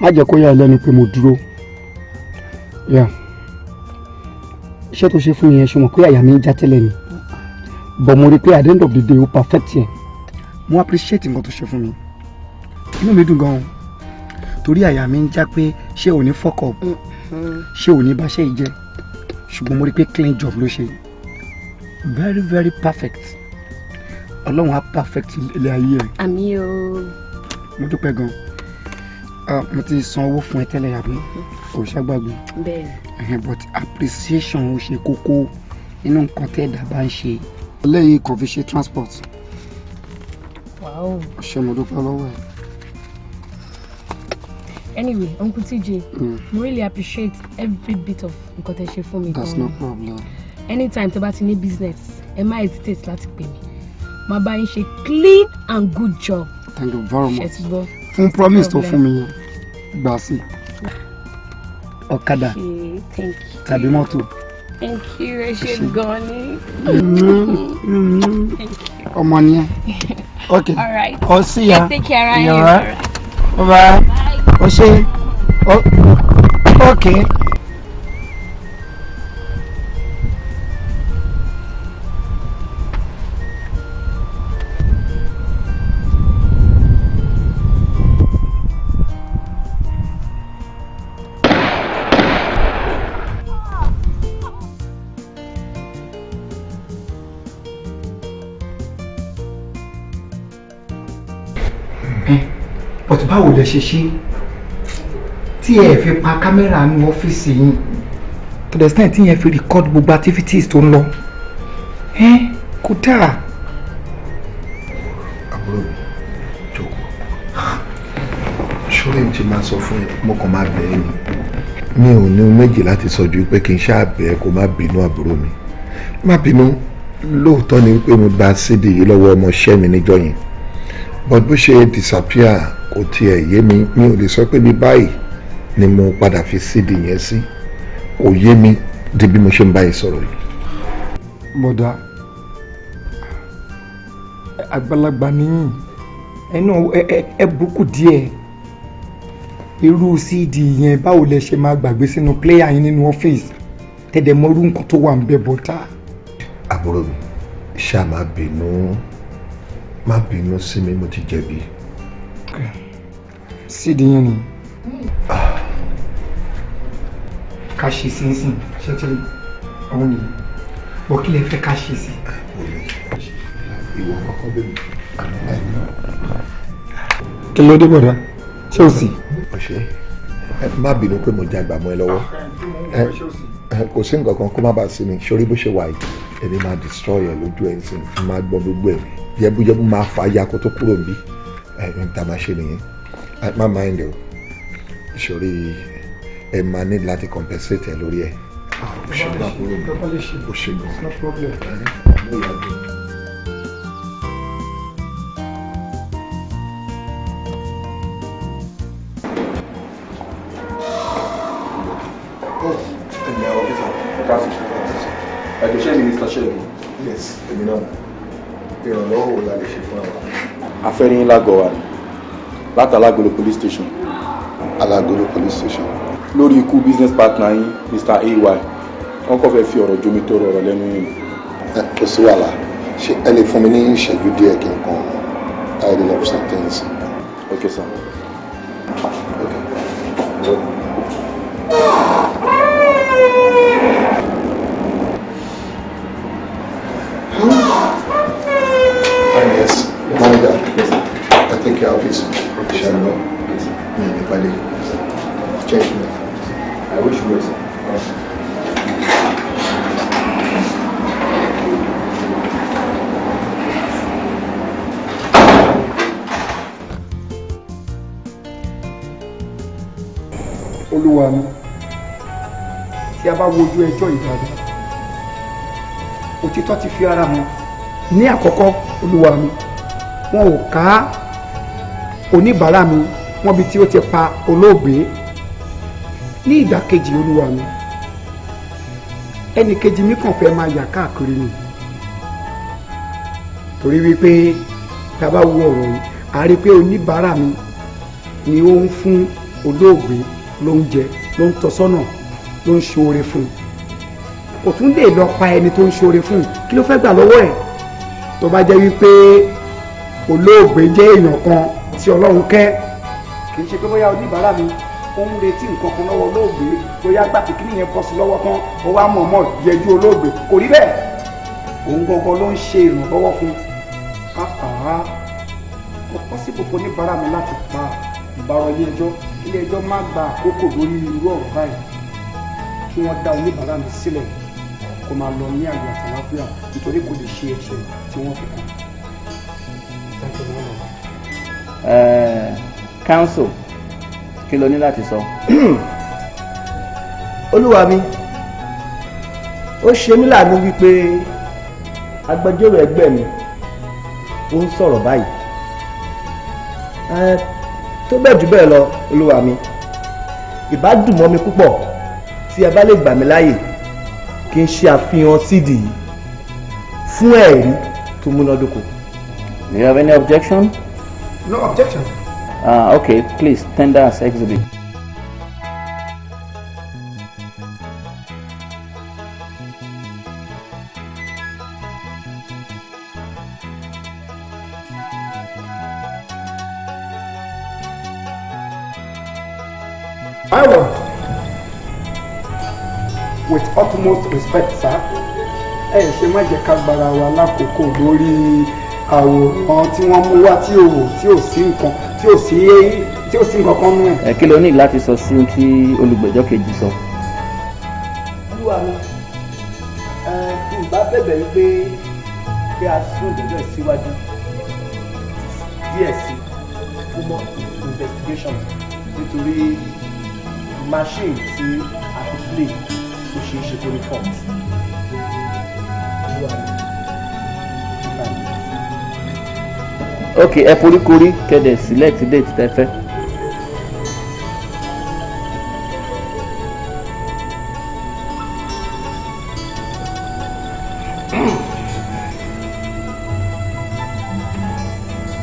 Má jẹ́ kó yà ẹ́ lẹ́nu pé mo dúró. Yeah. Iṣẹ́ tó ṣe fún mi yẹn, ṣe mọ̀ pé àyà mi ń já tẹ́lẹ̀ ni, but mo rí i pé at the end of the day, ó perfect yẹn. Mo appreciate nǹkan tó ṣe fún mi, inú mi dùn gan-an, torí àyà mi ń já pé ṣé ò ní fuck up, ṣé ò ní bá ṣe jẹ́, ṣùgbọ́n mo rí i pé clean job ló ṣe, very very perfect. Ọlọ́run á perfect ilé ayé ẹ̀. Àmín o. Mo dúpẹ́ gan-an. Ah, mo ti san owó fún ẹ tẹ́lẹ̀, àbí kò ṣàgbàgbé? Bẹ́ẹ̀ni. But appreciation ó ṣe kókó nínú nǹkan tẹ́ ẹ̀dá bá ń ṣe. Lẹ́yìn kò fi ṣe transport. Wow. Ṣé mo dúpẹ́ lọ́wọ́ ẹ̀. Anyway, Uncle TJ, mo really appreciate every bit of nǹkan tẹ́ ṣe fún mi. That's gan-an. No problem. Anytime tẹ́ bá ti ní business, ẹ má hesitate láti pè mí. Màá bá yín ṣe clean and good job. Thank you very Ṣé much. ti gbọ́? Fún promise tó Problem. fún mi yẹn, gbà sí ọ̀kadà Okay, thank you. tàbí mọ́tò. Thank you, ẹ ṣé gan ni. Thank you. Ọmọ ni ẹ. Ok. All right. I'll see ya. Yeah, take care, You Ryan. alright? Bye bye. O ṣé. Okay. But báwo lẹ ṣe ṣe tí ẹ fi pa kámẹ́rà nínú ọ́fíìsì yín to the extent tí yẹn fi record gbogbo activities tó ń lọ? Ẹ kò dáa. Àbúrò mi, jókòó. Ṣórí mi ti máa sọ fún ẹ, mo kàn máa bẹ̀ ẹ́ ni. Mi ò ní ohun méjì láti sọ ju pé kí n ṣáà bẹ̀ ẹ́ kó má bínú. Àbúrò mi, má bínú. Lóòótọ́ ni pé mo gba CD yìí lọ́wọ́ ọmọọṣẹ́ mi níjọ́ yẹn, but bó ṣe disappear kò tiẹ̀ yé mi. Mi ò lè sọ pé bí báyìí ni mo padà fi CD yẹn sí. Kò yé mi di bí mo ṣe ń bá yìí sọ̀rọ̀ yìí. Bọ̀dá, àgbàlagbà nìyí, ẹnu ẹ bùkù díẹ̀. Irú CD yẹn, báwo lẹ ṣe máa gbàgbé sínú player yín nínú ọ́fíìsì tẹ̀dẹ̀ mọ́rú nǹkan tó wà ń bẹ, bọ́tà? Àbúrò mi, ṣáà má bínú, má bínú sí mi, mo ti jẹ̀bi. CD yẹn ni ká ṣe sínsìn ṣe tí òun nìyí bọ́, kí lẹ fẹ́ ká ṣe sí? Ìwọ kọ́kọ́ bẹ̀ mí. Kí ló dé, bọ̀dá? Ṣé o sì? Ọ̀ṣẹ́. Má bínú pé mo jágbà mọ́ ẹ lọ́wọ́. Kò sí nǹkan kan kó má bàa sí mi. Sórí bó ṣe wà yìí, èmi máa destroy ẹ lójú ẹ nsìn, máa gbọ́n gbogbo ẹ yẹ́búyẹ́bú, máa fà á ya kó tó kúrò níbí. Ẹ n ta máa ṣe nìyẹn. Má mind o. Sórí ẹ máa ní láti compensate ẹ lórí ẹ. O ṣe gan, o ṣe gan. No problem. Ẹjọ ṣe ni Mr. Ṣẹ́gun. Yes, èmi náà. Ìrànlọ́wọ́ wo la lè ṣe fún àwọn? Afẹ́rí ńlá gọ̀wà ni láti Alágolo police station. Alágolo police station. Lórí ikú business partner yín, Mr. AY, wọ́n kàn fẹ́ fi ọ̀rọ̀ jomi tó rọrọ̀ lẹ́nu yín. Kò sí wàhálà. Ṣé ẹ lè fún mi ní ìṣẹ́jú díẹ̀ kí n kàn tidy up some things? Okay, sir. Okay. Yes, manager. Yes, I take care of this. Okay, sir. Yes, sir. Change me. I wish you well, sir. Olúwa mi, tí a bá wojú ẹjọ́ yìí dáadáa, òtítọ́ ti fi ara hàn. Ní àkọ́kọ́, olúwa mi, wọn ò ká oníbàárà mi wọ́n bí tí ó ti pa olóògbé. Ní ìdàkejì, olúwa mi, ẹnì kejì mi kàn fẹ́ máa yà káàkiri ni, torí wípé tá a bá wo ọ̀rọ̀ yìí, a rí i pé oníbàárà mi ni ó ń fún olóògbé lóúnjẹ, ló ń tọ́ sọ́nà, ló ń ṣoore fún un. Kò tún lè lọ pa ẹni tó ń ṣoore fún un. Kí ló fẹ́ gbà lọ́wọ́ ẹ̀? Tó bá jẹ́ wípé olóògbé jẹ́ èèyàn kan tí Ọlọ́run kẹ́, kì í ṣe pé bóyá oníbàárà mi ó ń retí nǹkan kan lọ́wọ́ olóògbé, bóyá gbà tí kíní yẹn bọ́ sí lọ́wọ́ tán, ó wá mọ̀ọ́mọ̀ yẹjú olóògbé. Kò rí bẹ́ẹ̀. Òun gangan ló ń ṣe ìrànlọ́wọ́ fún un. Kò pọ́sibò fún oníbàárà mi láti pa ìbára ilé ẹjọ́. Ilé ẹjọ́ má gba àkókò lórí irú ọ̀rọ̀ báyìí, kí wọ́n dá oníbàárà mi sílẹ̀ kó máa lọ ní àyè àtàláfíà, nítorí kò lè ṣe ẹ̀ṣẹ̀ tí wọ́n fi kàn. Counsel, kí ló ní láti sọ? Olúwa mi, ó ṣe mí láàánú wípé agbẹjọ́rò ẹgbẹ́ mi ó ń sọ̀rọ̀ báyìí. Tó bẹ́ẹ̀ jù bẹ́ẹ̀ lọ, olúwa mi, ìbá dùn mọ́ mi púpọ̀ tí ẹ bá lè gbà mí láàyè kí n ṣe àfihàn CD yìí fún ẹ̀rí tó múnádóko. Do you have any objection? No objection. Okay, please tender as exhibit. My lord, with utmost respect, sir, ẹ ṣe má jẹ́ ká gbára wa lákòókò lórí àwòrán tí wọ́n mú wá tí ò sí nǹkan tí ò sí nǹkan kan nú ẹ̀. Ẹ kí ló ní láti sọ sí tí olùgbẹ́jọ́ kejì sọ? Olúwa mi, n bá bẹ̀bẹ̀ wípé kí a sún ìgbẹ́jọ́ síwájú díẹ̀ sí fún more investigation, nítorí machine tí a fi play ó ṣeé ṣe kó ní fault. Ok, ẹ foríkorí kẹ́dẹ̀ select date tẹ́ fẹ́.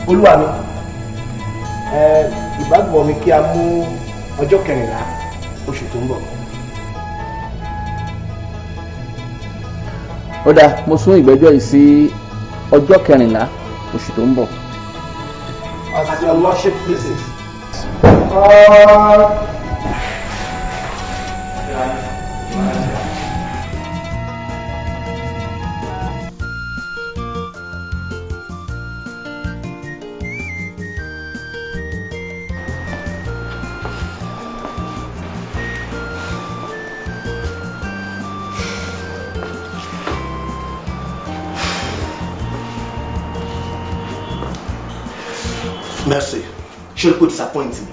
Olúwa mi, ìbádùn mi kí a mú ọjọ́ 14 oṣù tó ń bọ̀. Ó dáa, mo sún ìgbẹ́jọ́ yìí sí ọjọ́ 14 oṣù tó ń bọ̀. As your lordship pleases. Mercy, ṣé o kò disappoint me?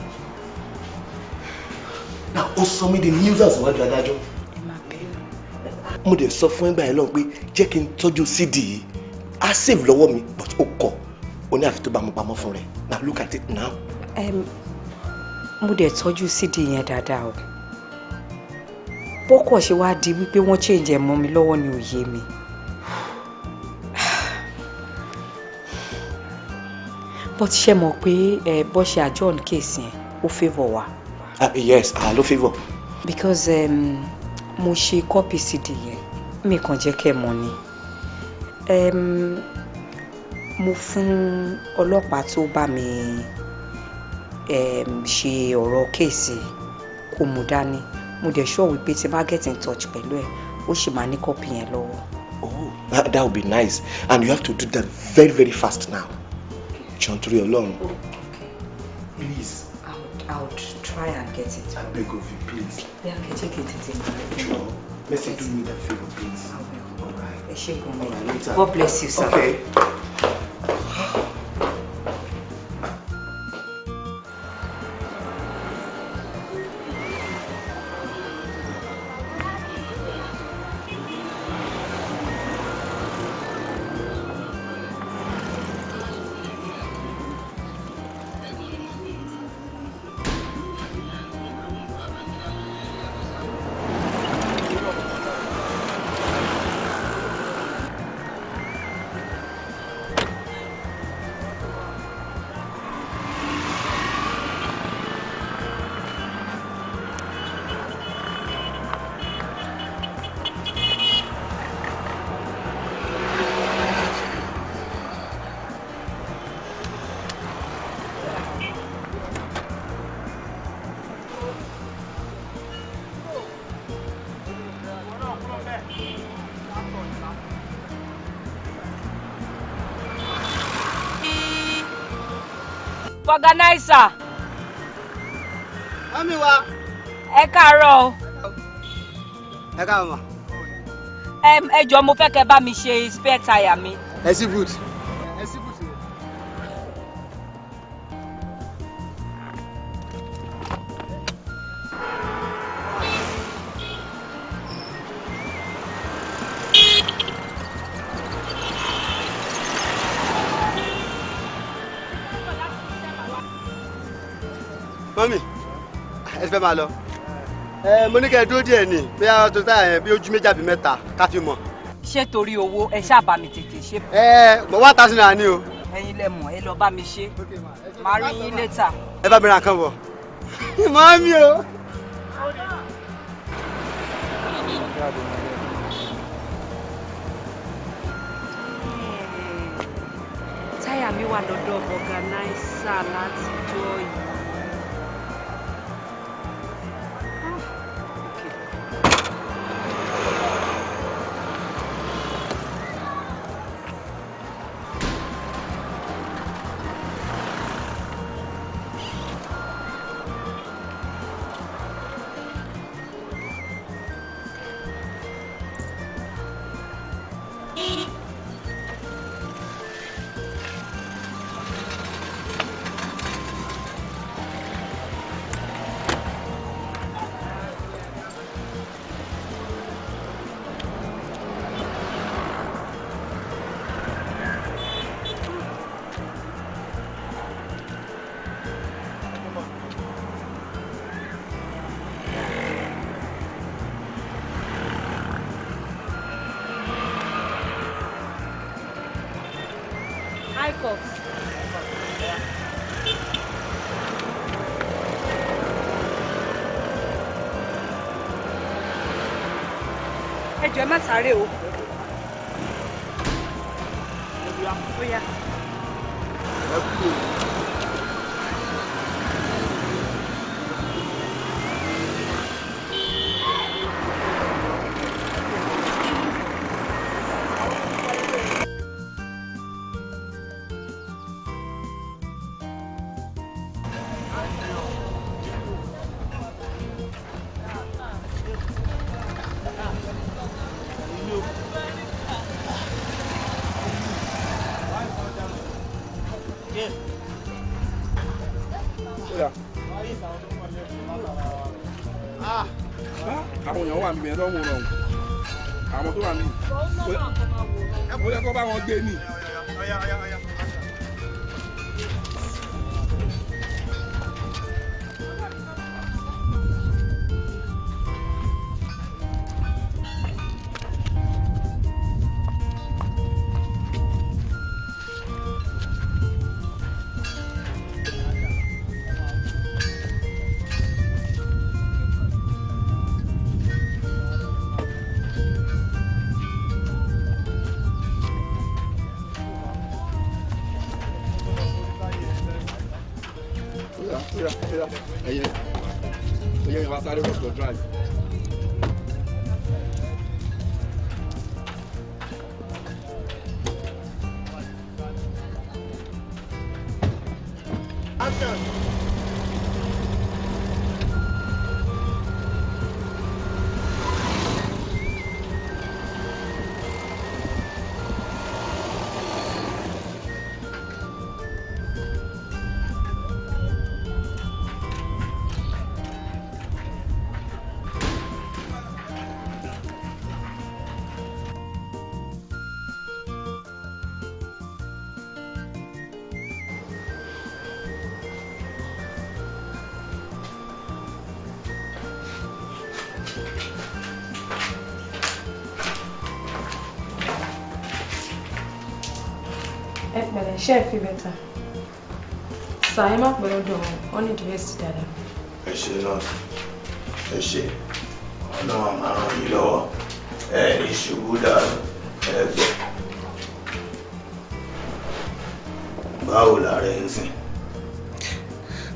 Now, ó sọ mí di nuisance níwájú adájọ́. Mo dẹ̀ sọ fún ẹgbàá yẹn lọ́hùn pé jẹ́ kí n tọ́jú CD yìí. Á save lọ́wọ́ mi, but ó kọ̀. Ó ní àfi tó bá mo pamọ́ fún rẹ̀. Now look at it now. Mo dẹ̀ tọ́jú CD yẹn dáadáa o. Bọ́kọ̀ ṣe wá di wípé wọ́n change ẹ̀ mọ́ mi lọ́wọ́ ni ò yé mi. But ṣe mọ̀ pé ẹ bọ́ ṣe adjourn case yẹn, ó favour wa. Ah, yes, ah, ló favour. Because mo ṣe copy CD yẹn, mi kàn jẹ́ kẹ́ ẹ mọ̀ ni. Mo fún ọlọ́pàá tó bá mi ṣe ọ̀rọ̀ case kó mú dání. Mo dẹ̀ sure wípé tí bá get in touch pẹ̀lú ẹ̀, ó sì máa ní copy yẹn lọ́wọ́. Oh, that would be nice, and you have to do that very very fast now. Jọ̀ọ́ nítorí Ọlọ́run. Please. I would try and get it. I beg of you, please. Bí a kẹ́ jẹ́ kí n tètè máa rí. Jọ̀ọ́, Mercy, do me that favour, please. I will. All right. Ẹ ṣé gan-an. All right, later. God bless you, sir. Okay. Organizer. Mami wa. Ẹ káàárọ̀ o. Ẹ káàárọ̀ ma. Ẹ jọ̀ọ́, mo fẹ́ kẹ́ bá mi ṣe spare tire mi. Ẹ sí boot. Ẹ sí boot. Mami, ẹ ti fẹ́ máa lọ. Ẹ mo ní kẹ́ ẹ dúró díẹ̀ ni, bóyá tó táyà yẹn bí ojú méjì àbí mẹ́ta ká fi mọ̀. Ṣé torí owó ẹ ṣáà bá mi tètè ṣe. Ẹ mọ̀ ₦1,000 ni o. Ẹ̀yin lẹ mọ̀, ẹ lọ bá mi ṣe. Màá rí yín later. Ẹ bá mi ra nǹkan bọ̀. Mami o. Táyà mi wà lọ́dọ̀ organizer látijọ́ yìí. Hi, Cox. Ẹ jọ̀ọ́, ẹ má sáré o. Ó yá. wà níbẹ̀ tó ń wòran o, àwọn tó wà níbí ó yẹ kó bá wọn gbé ni. Ẹyẹ ẹyẹ ìwà sáré rush for drive. Ẹ pẹ̀lẹ́, ṣé ẹ fi bẹ́tà sà? Ẹ má pẹ́ lọ́dọ̀ wọn, wọ́n ní ìdíwẹ́sì dáadáa. Ẹ ṣe nọ́ọ̀sì, ẹ ṣe, Ọlọ́run á máa ràn yín lọ́wọ́, ẹ ní ṣubú dànù. Ẹ gbọ́, báwo lára ẹ ń sìn?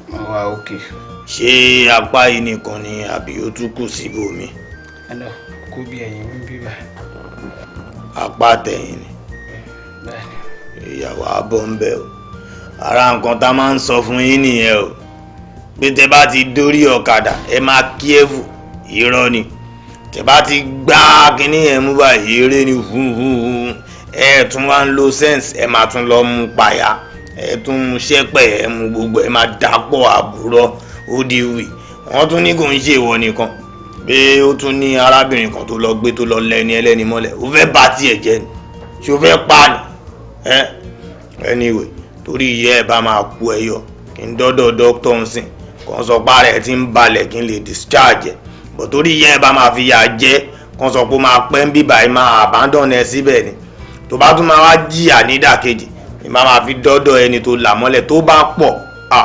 Mo wà òkè. Ṣé apá yìí nìkan ni àbí ó tún kù síbòmí? Ẹnà kó bí ẹ̀yìn mi bíbá. Apá tẹ̀yìn ni? Bẹ́ẹ̀ni. Ìyàwó abọ́ ń bẹ̀ o. Ara nǹkan tá a máa ń sọ fún yín nìyẹn o, pé tẹ bá ti dórí ọ̀kadà, ẹ máa kíẹ́fù. Irọ́ ni, tẹ bá ti gbá kínní yẹn mú báyìí, eré ni hùhùhù. Ẹ tún wá ń lo sense, ẹ máa tún lọ mú pàyà, ẹ tún mú sẹ́pẹ̀, ẹ mú gbogbo ẹ máa dàpọ̀ àbúrò ó di wì. Wọ́n tún ní kò ń ṣe ìwọ nìkan, pé ó tún ní arábìnrin kan tó lọ gbé tó lọ lẹ́ni ẹlẹ́ni mọ́lẹ̀. Ó fẹ́ bà tiẹ̀ jẹ́ ni? Ṣé ó fẹ́ pa ni ẹ? Anyway, torí ìyá ẹ bá máa kú ẹyọ kí n dọ́dọ̀ dókítà ń sìn kàn sọ pé ara ẹ ti ń balẹ̀ kí n lè discharge ẹ bọ̀, torí ìyá ẹ bá máa fi yà jẹ́ kàn sọ pé ó máa pẹ́ ń bíbà ẹ, máa abandon ẹ síbẹ̀ ni. Tó bá tún máa wá jìyà nídàkejì ni máa máa fi dọ́dọ̀ ẹni tó là mọ́lẹ̀ tó bá pọ̀ à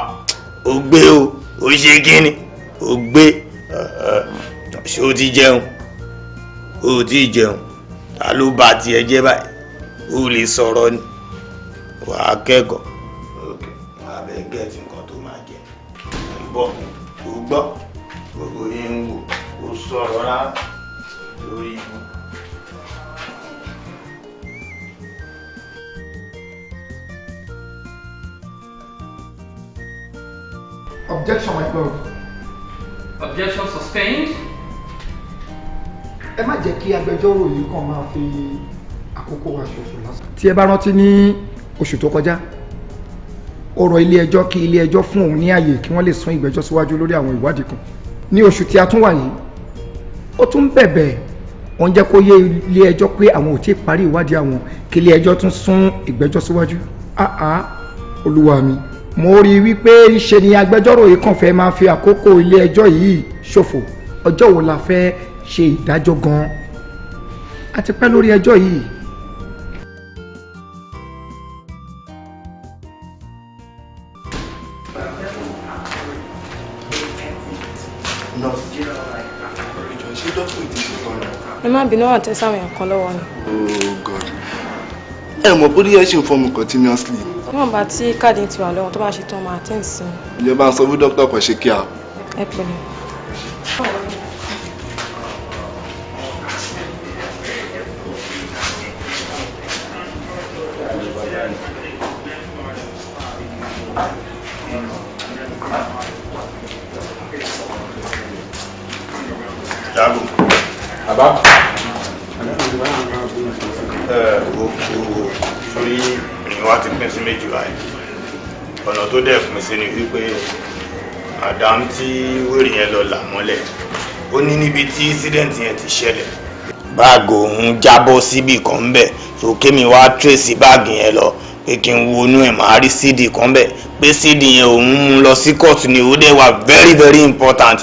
ó gbé o, ó ṣe kíni, ó gbé. Ṣé o ti jẹun? O ti jẹun? Ta ló bà tiẹ̀ jẹ́ báyìí? O lè sọ̀rọ̀ ni, wàá kẹ́kọ̀ọ́. Ok, wàá bẹ gẹ́ẹ̀tì nǹkan tó máa jẹ ń bọ̀. Ó gbọ́ gbogbo yín ń wò ó sọ̀rọ̀ rárá lórí ibú. Objection, my lord. Objection sustained. Ẹ má jẹ́ kí agbẹjọ́rò yìí kàn máa fi àkókò wa ṣòfò lásán. Tí ẹ bá rántí, ní oṣù tó kọjá, ó rọ ilé ẹjọ́ kí ilé ẹjọ́ fún òun ní àyè kí wọ́n lè sún ìgbẹ́jọ́ síwájú lórí àwọn ìwádìí kan. Ní oṣù tí a tún wà yìí, ó tún bẹ̀bẹ̀, wọ́n jẹ́ kó yé ilé ẹjọ́ pé àwọn ò tí ì parí ìwádìí àwọn, kí ilé ẹjọ́ tún sún ìgbẹ́jọ́ síwájú. Áá, olúwa mi, mo rí i wípé ńṣe ni agbẹjọ́rò yìí kàn fẹ́ máa fi àkókò ilé ẹjọ́ yìí ṣòfò. Ọjọ́ wo la fẹ́ ṣe ìdájọ́ gan-an? A ti pẹ́ lórí ẹjọ́ yìí. Nọ́ọ̀sì, ṣé dókítà ti ṣe tán ni? Ẹ má bínú, àtẹ sáwọn èèyàn kan lọ́wọ́ ni. Oh God, ẹ mọ̀ bó díẹ̀ ṣe ń fọ́ mi continuously. Níwọ̀nba tí káàdì ti wà lọ́wọ́, tó bá ṣe tán, máa attend sí i. Ìjọba ń sọ fún dókítà kan ṣe kí a. Ẹ pẹ̀lẹ́. Jago. Bàbá. Ẹ wo wo, sórí ìrìn wa ti pín sí méjì báyìí. Ọ̀nà tó dẹ̀ pín sí ni wípé madam tí wèrè yẹn lọ là mọ́lẹ̀ Ó ní níbi tí incident yẹn ti ṣẹlẹ̀, báàgì òun jábọ́ síbì kan ń bẹ̀, so kémi wá trace báàgì yẹn lọ pé kí n wo inú ẹ̀, máa rí CD kan bẹ̀, pé CD yẹn òun mú lọ sí court ni, ó dẹ̀ wà very very important.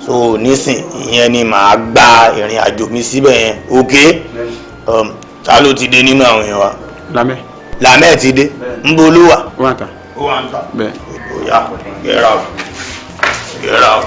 So nísìn ìyẹn ni màá gba ìrìn àjò mi síbẹ̀ yẹn. Ok, ta ló ti dé nínú àwọn èèyàn wa? Lamẹ. Lamẹ ti dé. Ń bo ló wà? Ó wà ń ta. Ó wà ń ta. Bẹ́ẹ̀. Ó yá, get out, get out.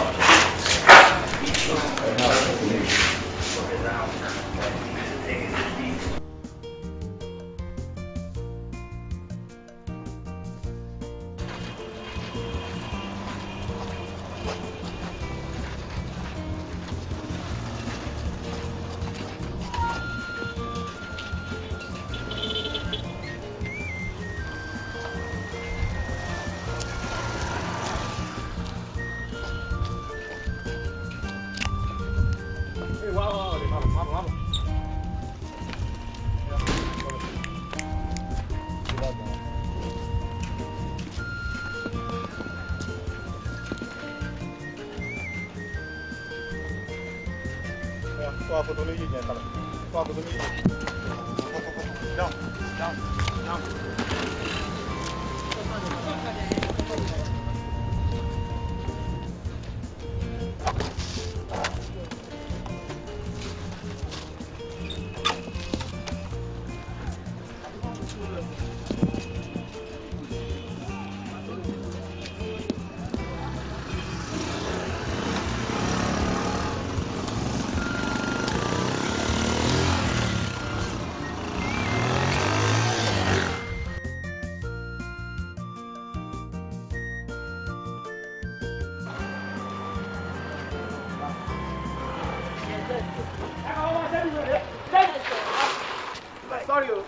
Sorry o.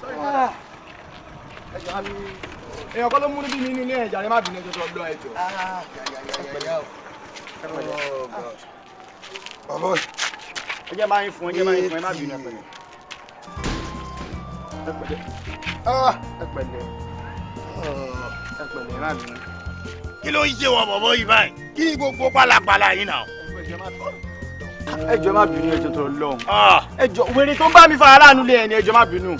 Sorry madam. Ẹ jọ̀ọ́, èèyàn kan ló mú níbí mi nínú ilé ẹ̀jà rẹ, má bínú, ẹjọ́ tó lọ, ẹjọ́. Bàbá. Ẹ jẹ́ máa ń fún, ẹ jẹ́ máa ń fún, ẹ má bínú, ẹ pẹ̀lẹ́. Ẹ pẹ̀lẹ́. Ẹ pẹ̀lẹ́. Ẹ pẹ̀lẹ́, ẹ má bínú. Kí ló ń ṣe wọ bọ̀bọ̀ yìí báyìí? Kí ni gbogbo pálapàla yìí náà? Ẹ jọ̀ọ́, má bínú, ẹ jọ̀ọ́ tó lọ. Ẹ jọ̀ọ́, wèrè tó ń bá mi fa aráàlú lé ẹni, ẹ jọ̀ọ́ má bínú.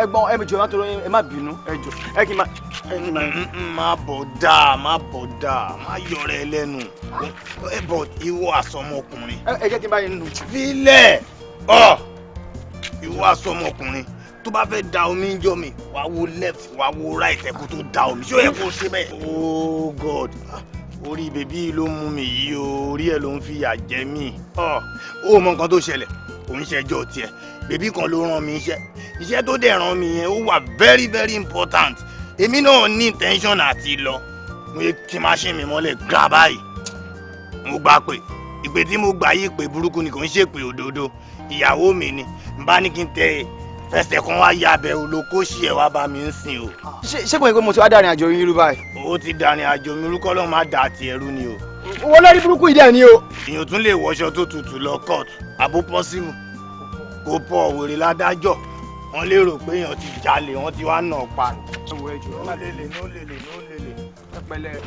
Ẹ̀gbọ́n, ẹ jọ̀ọ́ má tó ẹ má bínú, ẹ jọ̀ọ́ ẹ kì í má. Má bọ̀ dáa, má bọ̀ dáa, má yọrẹ ẹ lẹ́nu. Ẹ bọ̀, ìwọ àsọmọkùnrin. Ẹ jẹ́ kí n bá yín nù. Filẹ̀ ọ, ìwọ àsọmọkùnrin tó bá fẹ́ da omi ń jọ mi, wàá wo left, wàá wo right, ẹ kó tó da omi. Ṣé ó yẹ kó ṣe bẹ́ẹ̀? Oh God, orí bèbí ló mú mi yìí o, orí ẹ ló ń fìyà jẹ mí. Ó mọ nǹkan tó ṣẹlẹ̀, kò ń ṣẹjọ́ tiẹ̀. Bèbí kan ló rán mi iṣẹ́, iṣẹ́ tó dẹ̀ rán mi yẹn ó wà very very important. Èmi náà ní intention àti lọ, mo yẹ kí machine mi mọ́lẹ̀ gbà báyìí, mo gbà pé ìpè tí mo gbà yí ìpè burúkú ni, kò ń ṣèpè òdodo. Ìyàwó mi ni n bá ní kí n tẹ fẹsẹ̀ kan wá ya abẹ olókóṣì ẹ̀ wá bá mi ń sìn o. Ṣé kò yẹ pé mo ti wá dàrin àjò yín rú báyìí? Ó ti dàrin àjò mi rú, kọ́ ló máa dà àti ẹrú ni o. Owó lórí burúkú yìí dẹ̀ ni o. Èèyàn tún lè wọṣọ tó tutù lọ court, àbó possible kó pọ̀ wèrè ládájọ́, wọ́n lérò pé èèyàn ti jalè, wọ́n ti wá nà pa. Ẹ wo, ẹ jọ̀ọ́, ó lélẹ̀ ní ó lélẹ̀ ní ó lélẹ̀. Ẹ pẹ̀lẹ́.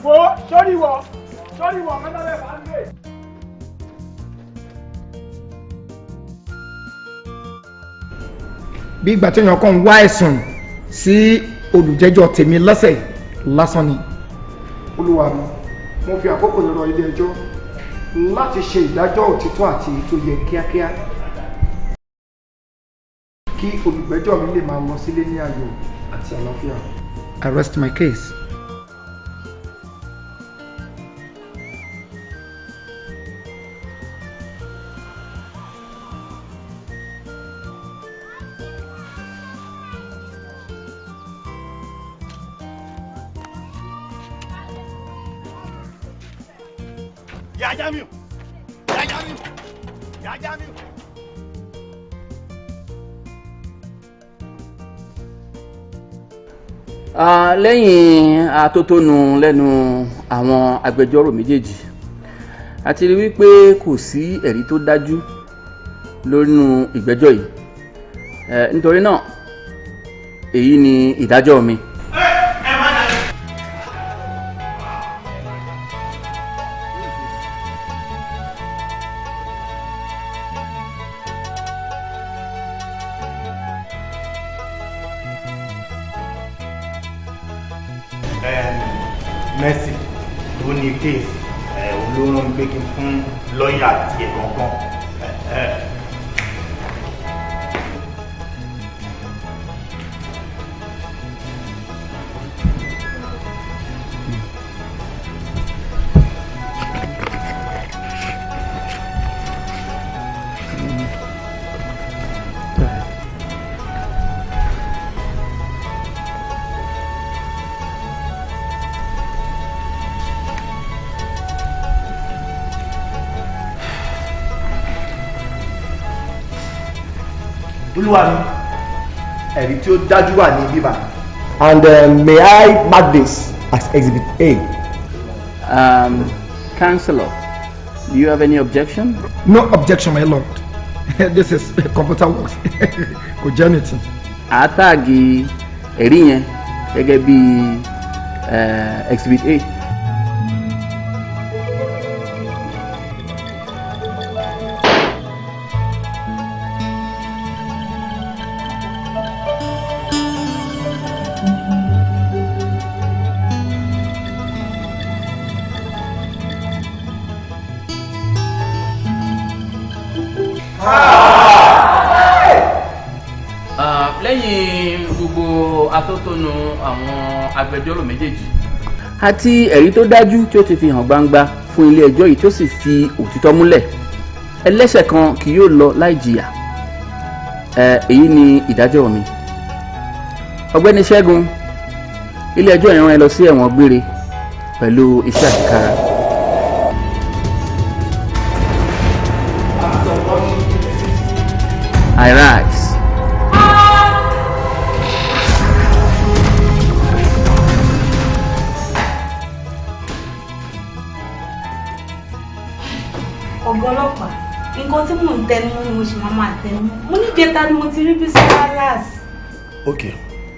Wo sórí wọ sórí wọ mẹ́ta bẹ́ẹ̀ bá ń lè. Bí ìgbà téèyàn kàn ń wá ẹ̀sùn sí olùjẹ́jọ́ tèmi lọ́sẹ̀ lásán ni. Olúwa mi, mo fi àkókò yìí rọ ilé ẹjọ́ láti ṣe ìdájọ́ òtítọ́ àti èyí tó yẹ kíákíá kí olùgbẹ́jọ́ mi lè máa lọ sílé ní ayọ̀ àti àlàáfíà. I rest my case. Ya Jamiu! Ya Jamiu! Ya Jamiu! Lẹ́yìn atótónu lẹ́nu àwọn agbẹjọ́rò méjèèjì, a ti rí wípé kò sí ẹ̀rí tó dájú lónú ìgbẹ́jọ́ yìí. Nítorí náà èyí ni ìdájọ́ mi. Mercy tó ní case olóró ń gbé kí n fún lọ́ọ̀yà tiẹ̀ gangan. Olúwa mi, ẹ̀rí tí ó dájú wà ní bíbá. And may I mark this as Exhibit A? Counselor, do you have any objection? No objection, my lord. This is computer works. Kò jẹ́ anything. A táàgì ẹ̀rí yẹn gẹ́gẹ́ bí Exhibit A. Lẹ́yìn gbogbo atótónu àwọn agbẹjọ́rò méjèèjì àti ẹ̀rí tó dájú tí ó ti fi hàn gbangba fún ilé ẹjọ́ yìí tí ó sì fi òtítọ́ múlẹ̀, ẹlẹ́ṣẹ̀ kan kì yóò lọ láì jìyà. Èyí ni ìdájọ́ mi. Ọ̀gbẹ́ni Ṣẹ́gun, ilé ẹjọ́ yìí rán ẹ lọ sí ẹ̀wọ̀n gbére pẹ̀lú iṣẹ́ àṣekára. I rise. Ọ̀gá ọlọ́pàá, nǹkan tí mò ń tẹnu mọ́ ni mo ṣì máa tẹnu mọ́. Mo ní ìjẹta ni mo ti rí Bísọ́lá last. Ok,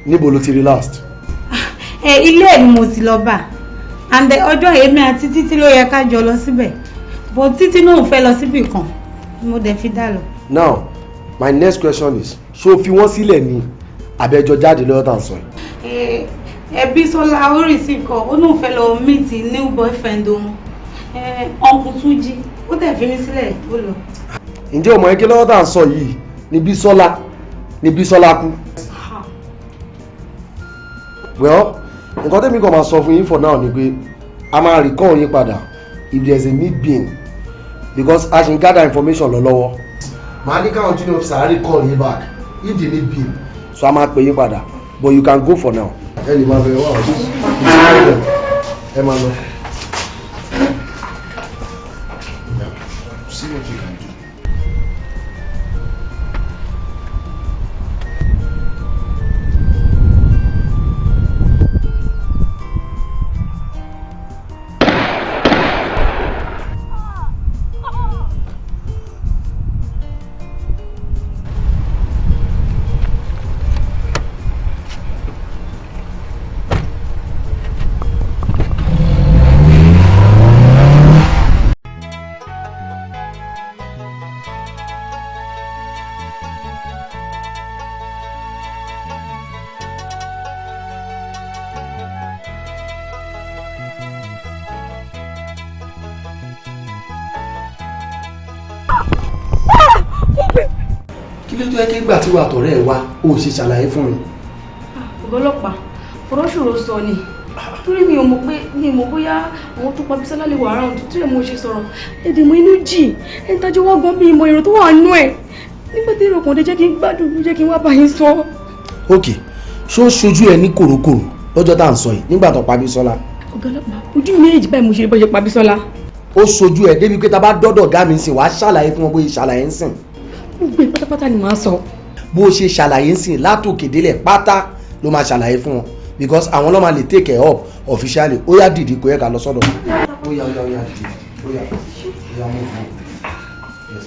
níbo ló ti rí last? Ẹ ilé ẹ̀ ni mo ti lọ bá, and ọjọ́ èmi àti Títí ló yẹ ká jọ lọ síbẹ̀, but Títí náà ò fẹ́ lọ síbì kan, mo dẹ̀ fi dá lọ. Now my next question is, ṣó fi wọ́n sílẹ̀ ni àbẹ́jọ jáde lọ́wọ́ tá à ń sọ yìí? Ẹ Bísọ́lá ó receive call, ó náà fẹ́ lọ meet new boyfriend òun, Uncle Túnjí, ó dẹ̀ fi mí sílẹ̀ ó lọ. Ǹjẹ́ o mọ̀ ẹ́ kí lọ́wọ́ tá à ń sọ yìí ni Bísọ́lá kú? Well, nǹkan tẹ́mi kàn máa sọ fún yín for now ni pé a máa recall yín padà if there is a need being, because a ṣì ń gather information lọ lọ́wọ́. Màá ní káwọn junior officer recall yín back if they need being, so a máa pè yín padà, but you can go for now. Ẹ lè máa bẹ̀rẹ̀ wá ọ̀dọ́ ẹ máa lọ. See what you can do. Nígbà tí wàá tọ̀rẹ́ ẹ wá, ó ṣe ṣàlàyé fún mi. Ọ̀gá ọlọ́pàá, ọ̀rọ̀ ṣòro sọ ni, torí mi ò mọ̀ pé mi ò mọ̀ bóyá àwọn tó pa Bísọ́lá lè wà around tí mo ṣe sọ̀rọ̀. Èdè mọ inú jì ẹni tájú wọ́n gan bí ìmọ̀ èrò tó wà nú ẹ̀ nígbà tí èrò kàn dé jẹ́ kí n gbádùn ló jẹ́ kí n wá bá yín sọ. Ok, ṣó ṣojú ẹ ní kòrókòrò lọ́jọ́ tá à ń sọ yìí nígbà tó pa Bísọ́lá? Ọ̀gá ọlọ́pàá, ojú méjì báyìí mo ṣe bó ṣe pa Bísọ́lá. Ó ṣojú ẹ débi pé tá a bá dọ́dọ̀ ọ̀gá mi sìn wàá ṣàlàyé fún wọn bóyá ṣàlàyé ń sìn. Gbogbo ẹ̀ pátápátá ni màá sọ. Bó ṣe ṣàlàyé ń sìn látòkè délẹ̀ pátá ló máa ṣàlàyé fún wọn, because àwọn ló máa lè take it up officially. Ó yá dìde kó yẹ ká lọ sọ́dọ̀. Ó yá ó yá ó yá dìde, ó yá ó yá mú un. Yes.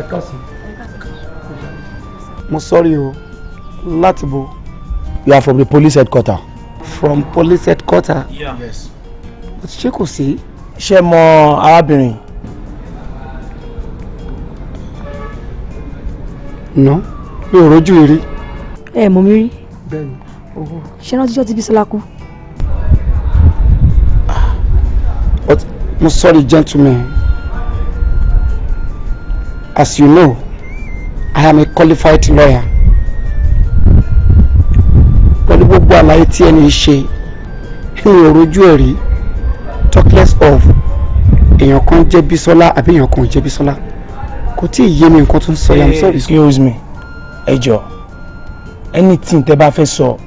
Káàsán. Mo sorry o, láti bo. You are from the police headquarter. From police headquarter? Yeah. Yes. But ṣé kò sí? Ṣé mọ arábìnrin? No, mi ò rójú rí. Ẹ mọ̀ mi rí. Bẹ́ẹ̀ni. Ṣé rántí jọ́ tí Bísọ́lá kú? But mo sorry, gentlemen. As you know, I am a qualified lawyer. Pẹ̀lú gbogbo àlàyé tí ẹni ṣe, mi ò rojú ẹ̀ rí. Talk less of èèyàn kan jẹ́ Bísọ́lá àbí èèyàn kan ò jẹ́ Bísọ́lá. Kò tí ì yé mi nǹkan tó ń sọ yìí. I'm sorry. Excuse me, ẹ jọ̀ọ́, anything tẹ́ bá fẹ́ sọ,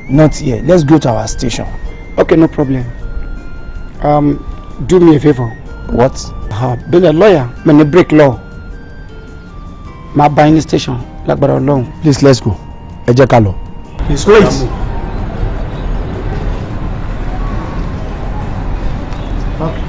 not here. Let's go to our station. Okay, no problem. Do me a favour. What? Being a lawyer, mi ní break law. Máa bá yín ní station lágbára Ọlọ́run. Please, let's go. Ẹ jẹ́ ká lọ. Please. Okay.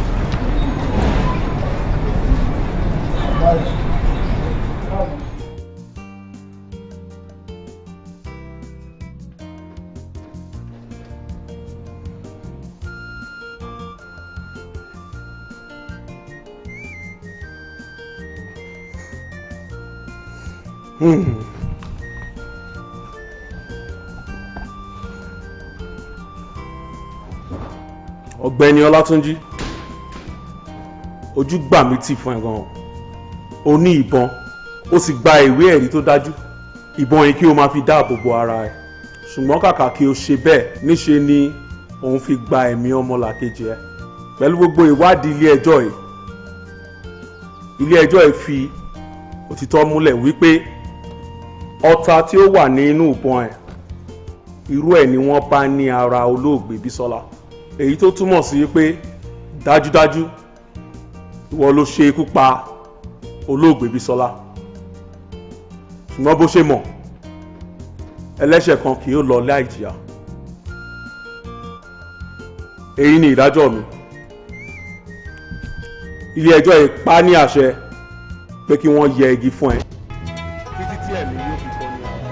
Ọ̀gbẹ́ni Ọlátúnjí, ojú gbà mí tì fún ẹ gan. O ní ìbọn, ó sì gba ìwé ẹ̀rí tó dájú. Ìbọn yìí kí o máa fi dáàbò bo ara ẹ, ṣùgbọ́n kàkà kí o ṣe bẹ́ẹ̀, níṣe ni òun fi gba ẹ̀mí ọmọlàkejì ẹ. Pẹ̀lú gbogbo ìwádìí ilé ẹjọ́ yìí, ilé ẹjọ́ yìí fi òtítọ́ múlẹ̀ wípé ọta tí ó wà ní inú ìbọn ẹ̀, irú ẹ̀ ni wọ́n bá ní ara olóògbé Bísọ́lá, èyí tó túmọ̀ sí pé dájúdájú ìwọ ló ṣe ikú pa olóògbé Bísọ́lá. Ṣùgbọ́n bó ṣe mọ̀, ẹlẹ́ṣẹ̀ kan kì yóò lọ láì jìyà. Èyí ni ìdájọ́ mi. Ilé ẹjọ́ yìí pa á ní àṣẹ pé kí wọ́n yẹ igi fún ẹ títí tí ẹ̀mí yóò fi bọ́ ní ara.